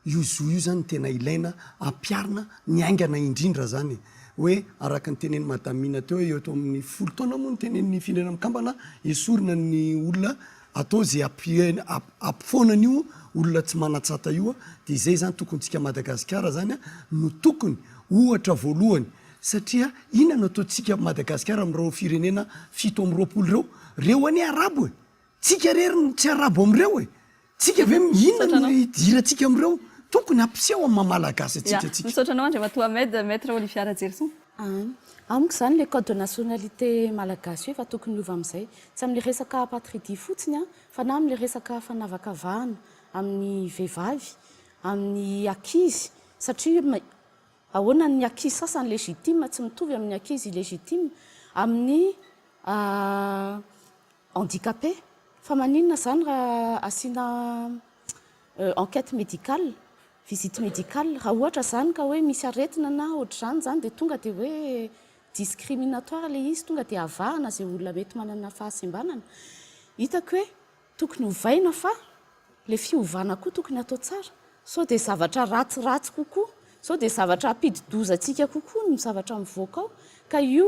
Io zo io zany no tena ilaina ampiharina ny haingana indrindra zany e. Hoe araka ny tenenin'i Madame Mina teo hoe eo eto amin'ny folo taona moa no tenenin'ny Firenena Mikambana esorina ny olona atao ze ampifoana an'io olona tsy manan-tsata io de izay zany tokony tsika Madagasikara zany no tokony ohatra voalohany Satria inona no ataontsika Madagasikara amin'ireo firenena 27 ireo? Reo anie arabo e! Tsika rery no tsy arabo amin'ireo e! Tsika ve inona no idirantsika amin'ireo? Tokony hampiseho amin'ny maha malagasy antsika tsika. Misaotra anao Andriamatoa Ahmed, Maître Olivia Rajerison. Amiko izany ilay code de nationalité malagasy io efa tokony hiova amin'izay. Tsy amin'ilay resaka apatridie fotsiny fa na amin'ilay resaka fanavakavahana amin'ny vehivavy, amin'ny ankizy satria Ahoana ny ankizy sasany légitime tsy mitovy amin'ny ankizy illégitime, amin'ny handicapé? Fa maninona izany raha asiana enquête médicale, visite médicale? Raha ohatra izany ka hoe misy aretina na ohatr'izany izany dia tonga dia hoe discriminatoire ilay izy, tonga dia avahana izay olona mety manana fahasembanana. Hitako hoe Tokony ovaina fa le fiovana koa tokony atao tsara sao dia zavatra ratsiratsy kokoa, sao dia zavatra hampidi-doza antsika kokoa no zavatra mivoaka ao ka io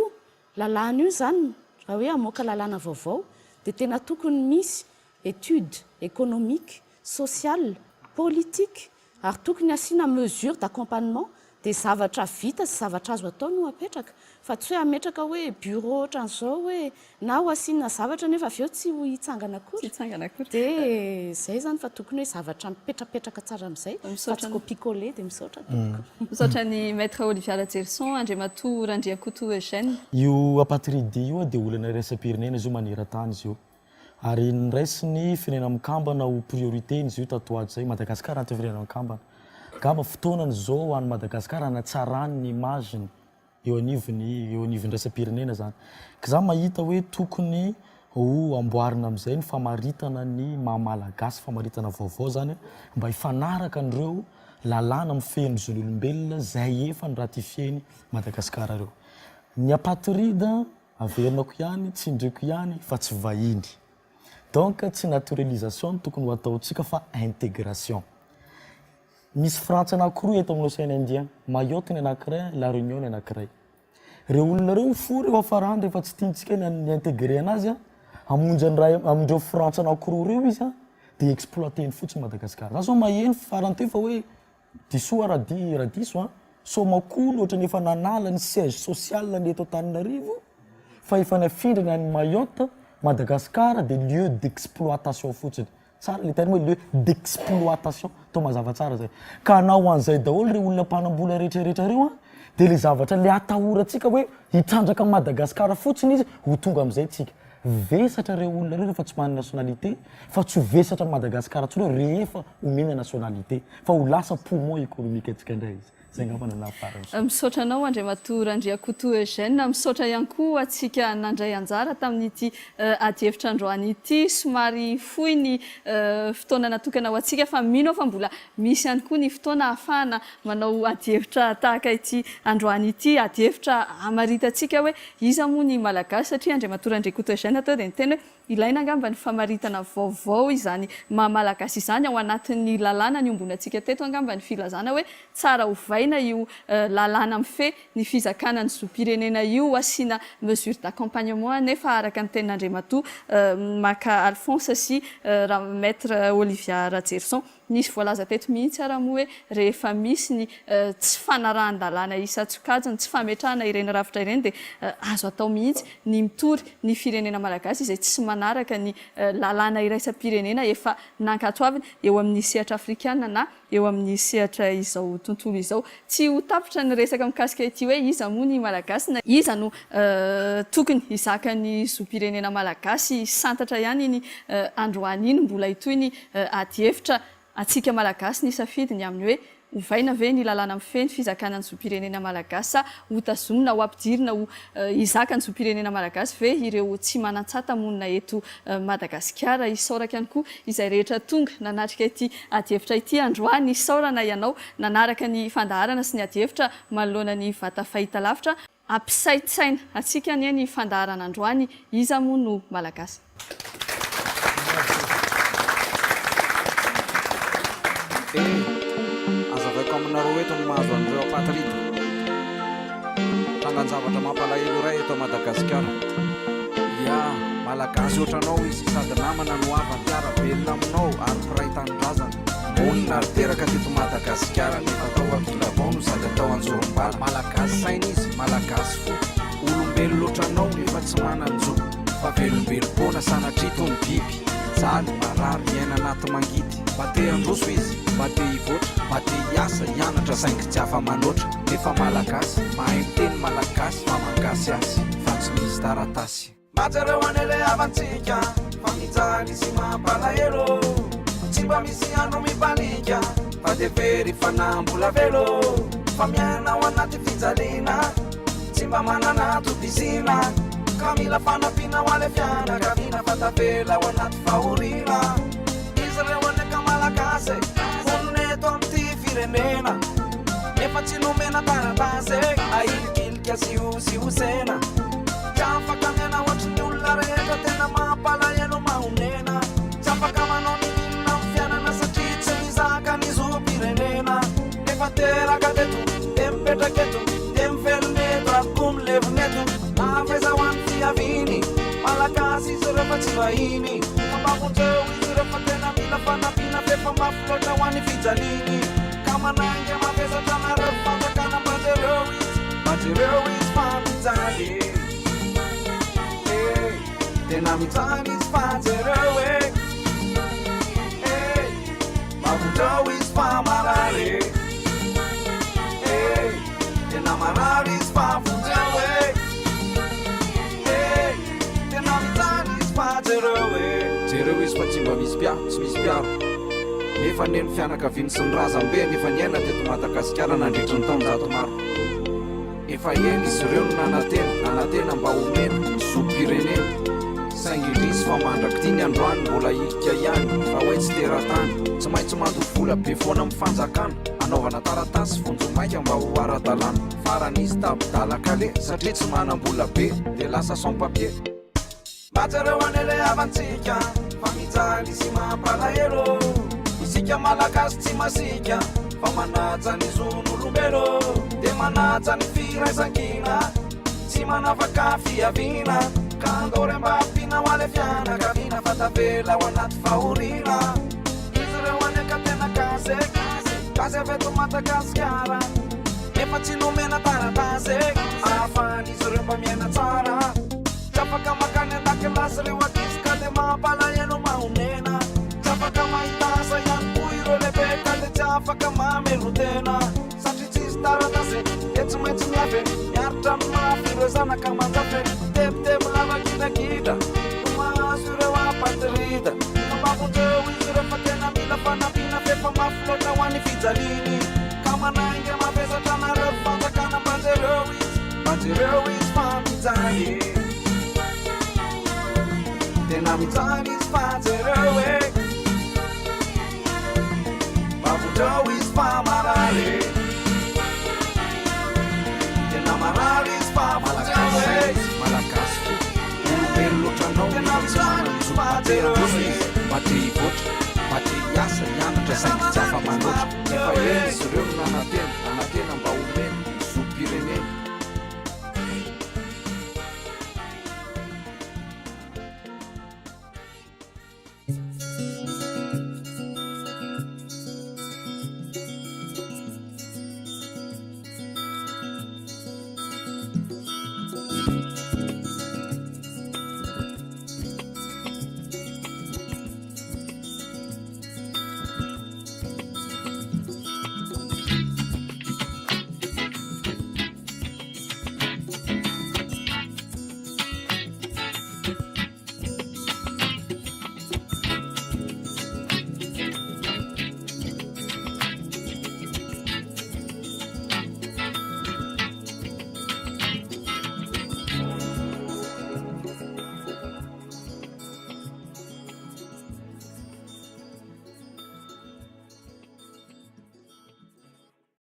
lalàna io izany raha hoe hamoaka lalàna vaovao dia tena tokony misy étude économique, sociale, politique Ary tokony asiana mesure d'accompagnement dia zavatra vita sy zavatra azo atao no apetraka fa tsy hoe hametraka hoe bureau ohatran'izao hoe na ho asiana zavatra nefa avy eo tsy ho hitsangana akory. Tsy hitsangana akory. Dia izay izany fa tokony hoe zavatra mipetrapetraka tsara amin'izay fa tsy copie coller dia misaotra tompoko. Misaotra an'i Maître Olivia Rajerison, Andriamatoa Randriakoto Eugène. Io apatridie io dia olana iraisam-pirenena izy io maneran-tany izy io. Ary noraisin'ny Firenena Mikambana ho priorité-ny izy io tato ho ato izay. Madagasikara anatin'ny Firenena Mikambana. Angamba fotoanany izao ho an'i Madagasikara hanatsarany ny image-ny eo anivon'ny eo anivon'ny iraisam-pirenena izany. Ka izaho mahita hoe tokony ho amboarina amin'izay ny famaritana ny maha Malagasy, famaritana vaovao izany mba hifanaraka an'ireo lalàna mifehy ny zon'olombelona izay efa noratifier-n'i Madagasikara ireo. Ny apatride Averinako ihany, tsindriako ihany fa tsy vahiny. Donc tsy naturalisation no tokony ho ataontsika fa intégration. Misy frantsy anakiroa eto amin'ny Océan Indien, Mayotte ny anakiray, La Réunion ny anakiray. Reo olona reo mifoha reo hafarany rehefa tsy tiantsika ny mi-intégrer anazy an, hamonjy an'i ray amindreo frantsy anakiroa reo izy an, de exploiter-ny fotsiny Madagascar. Za zao maheno farany teo fa hoe Disoa raha di raha diso an! Soamakolo ohatran'ny efa nanala ny siège social ny eto Antananarivo fa efa nafindrany any Mayotte, Madagascar dia lieu d'exploitation fotsiny. Tsara le terme hoe lieu d'exploitation, atao mazava tsara zay. Ka hanao an'izay daholo ireo olona mpanambola rehetra rehetra ireo an, dia le zavatra le atahorantsika hoe hitrandraka an'i Madagascar fotsiny izy, ho tonga amin'izay tsika. Vesatra ireo olona ireo rehefa tsy manana nationalité fa tsy ho vesatra an'i Madagascar intsony ireo rehefa omena nationalité fa ho lasa poumon économique antsika indray izy. Izay angamba no nahafarany soa. Misaotra anao Andriamatoa Randriakoto Eugène, misaotra ihany koa antsika nandray anjara tamin'ity adihevitra androany ity. Somary fohy ny fotoana natokana ho antsika fa mino aho fa mbola misy ihany koa ny fotoana ahafahana manao adihevitra tahaka ity androany ity, adihevitra hamaritantsika hoe Iza moa ny Malagasy satria Andriamatoa Randriakoto Eugène teo dia niteny hoe ilaina angamba ny famaritana vaovao izany maha Malagasy izany ao anatin'ny lalàna niombonantsika teto angamba ny filazana hoe tsara ovaina io lalàna mifehy ny fizakana ny zom-pirenena io asiana mesure d'accompagnement anefa araka ny tenin'Andriamatoa Maka Alphonse sy Maître Olivia Rajerison. Nisy voalaza teto mihitsy ara moa hoe rehefa misy ny tsy fanarahan-dalàna isan-tsokajiny, tsy fametrahana ireny rafitra ireny dia azo atao mihitsy ny mitory ny firenena malagasy izay tsy manaraka ny lalàna iraisam-pirenena efa nankatoaviny eo amin'ny sehatra afrikana na eo amin'ny sehatra izao tontolo izao. Tsy ho tapitra ny resaka mikasika ity hoe iza moa ny malagasy na iza no tokony hizaka ny zom-pirenena malagasy santatra ihany iny androany iny. Mbola hitohy ny Adihevitra antsika Malagasy nisafidy ny amin'ny hoe ovaina ve ny lalàna mifehy ny fizakana ny zom-pirenena Malagasy sa hotazomina ho ampidirina ho hizaka ny zom-pirenena Malagasy ve ireo tsy manan-tsata monina eto Madagasikara. Isaorako ihany koa izay rehetra tonga nanatrika ity adihevitra ity androany. Isaorana ianao nanaraka ny fandaharana sy ny adihevitra manoloana ny vata fahitalavitra. Hampisaintsaina antsika anie ny fandaharana androany, iza moa no Malagasy? Eh! Azavaiko aminareo eto ny mahazo an'ireo apatride. Trangan-javatra mampalahelo iray eto Madagasikara. Ya, Malagasy ohatranao izy sady namana no havana, mpiara-belona aminao ary mpiray tanindrazana. Monina ary teraka teto Madagasikara nefa tao Ankilabao no sady atao anjorom-bala. Malagasy saina izy, Malagasy fo. Olombelona ohatranao nefa tsy manan-jo. Fa velombelom-poana sanatria toy ny biby. Mijaly, marary, miaina anaty mangidy. Mba te handroso izy, mba te hivoatra, mba te hiasa, hianatra saingy tsy afa-manoatra. Nefa Malagasy, mahay miteny Malagasy fa mangasy azy fa tsy misy taratasy. Mba jereo anie le havantsika fa mijaly sy mampalahelo Tsy mba misy andro mibaliaka fa de very fanahy mbola velo Fa miaina ao anaty fijaliana tsy mba manana tobizina Ka mila fanampiana ho ale fianakaviana fa tavela ao anaty fahoriana Izy ireo anie ka Malagasy e, monina eto amin'ity firenena Nefa tsy nomena taratasy e, ahilikilika sy hosihosena Tsy afaka miaina ohatry ny olona rehetra tena mampalahelo mahonena Tsy afaka manao ninoninona amin'ny fiainana satria tsy mizaka ny zom-pirenena Nefa teraka teto, dia mipetraka eto, dia mivelona eto ary koa milevina eto Avaiza ho an'ny fiaviany, Malagasy izy ireo fa tsy vahiny Ka mba vonjeo izy ireo fa tena mila fanampiana f'efa mafy loatra ho an'ny fijaliany Ka manainga mavesatra anareo ry fanjakana mba jereo izy, mba jereo izy fa mijaly e Tena mijaly izy fa jereo e e Mba vonjeo izy fa marary e Tena marary izy fa vonjeo e e Tena mijaly izy fa jereo e Jereo izy fa tsy mba misy mpiaro, tsy misy mpiaro Nefa anie ny fianakaviany sy ny razambeny efa niaina teto Madagasikara nandritry ny taonjato maro. Efa ela izy ireo no nanantena, nanantena mba homena ny zom-pirenena. Saingy indrisy fa mandrak'ity ny androany mbola hilika ihany fa hoe tsy teratany. Tsy maintsy mandoa vola be foana amin'ny fanjakana hanaovana taratasy vonjimaika mba ho ara-dalàna. Farany izy tapi-dalan-kaleha satria tsy manam-bola be dia lasa sans papier. Mba jereo anie le havantsika fa mijaly sy mampalahelo Isika Malagasy tsy masiaka fa manaja ny zon'olombelo Dia manaja ny firaisankina tsy manavaka fiaviana Ka andao re mba ampiana ho ale fianakaviana fa tavela ao anaty fahoriana Izy ireo anie ka tena gasy e, gasy avy eto Madagasikara Nefa tsy nomena taratasy e, ahafahan'izy ireo mba miaina tsara Tsy afaka makany an-dakilasy ireo ankizy ka dia mampalahelo mahonena. Tsy afaka mahita asa ihany koa ireo lehibe ka dia tsy afaka mamelon-tena. Satria tsisy taratasy dia tsy maintsy miafy e. Miaritra ny mafy ireo zanaka aman-jafy e. Tebiteby lava gidragidra no mahazo ireo apatrida. Ka mba vonjeo izy ireo fa tena mila fanampiana f'efa mafy loatra ho an'ny fijaliany. Ka manainga mavesatra anareo ry fanjakana mba jereo izy. Mba jereo izy fa mijaly e Tena mijaly izy fa jereo e Mba vonjeo izy fa marary e Tena marary izy fa vonjeo e Malagasy fo, olombelona ohatranao Tena mijaly izy fa jereo e Mba te hivoatra.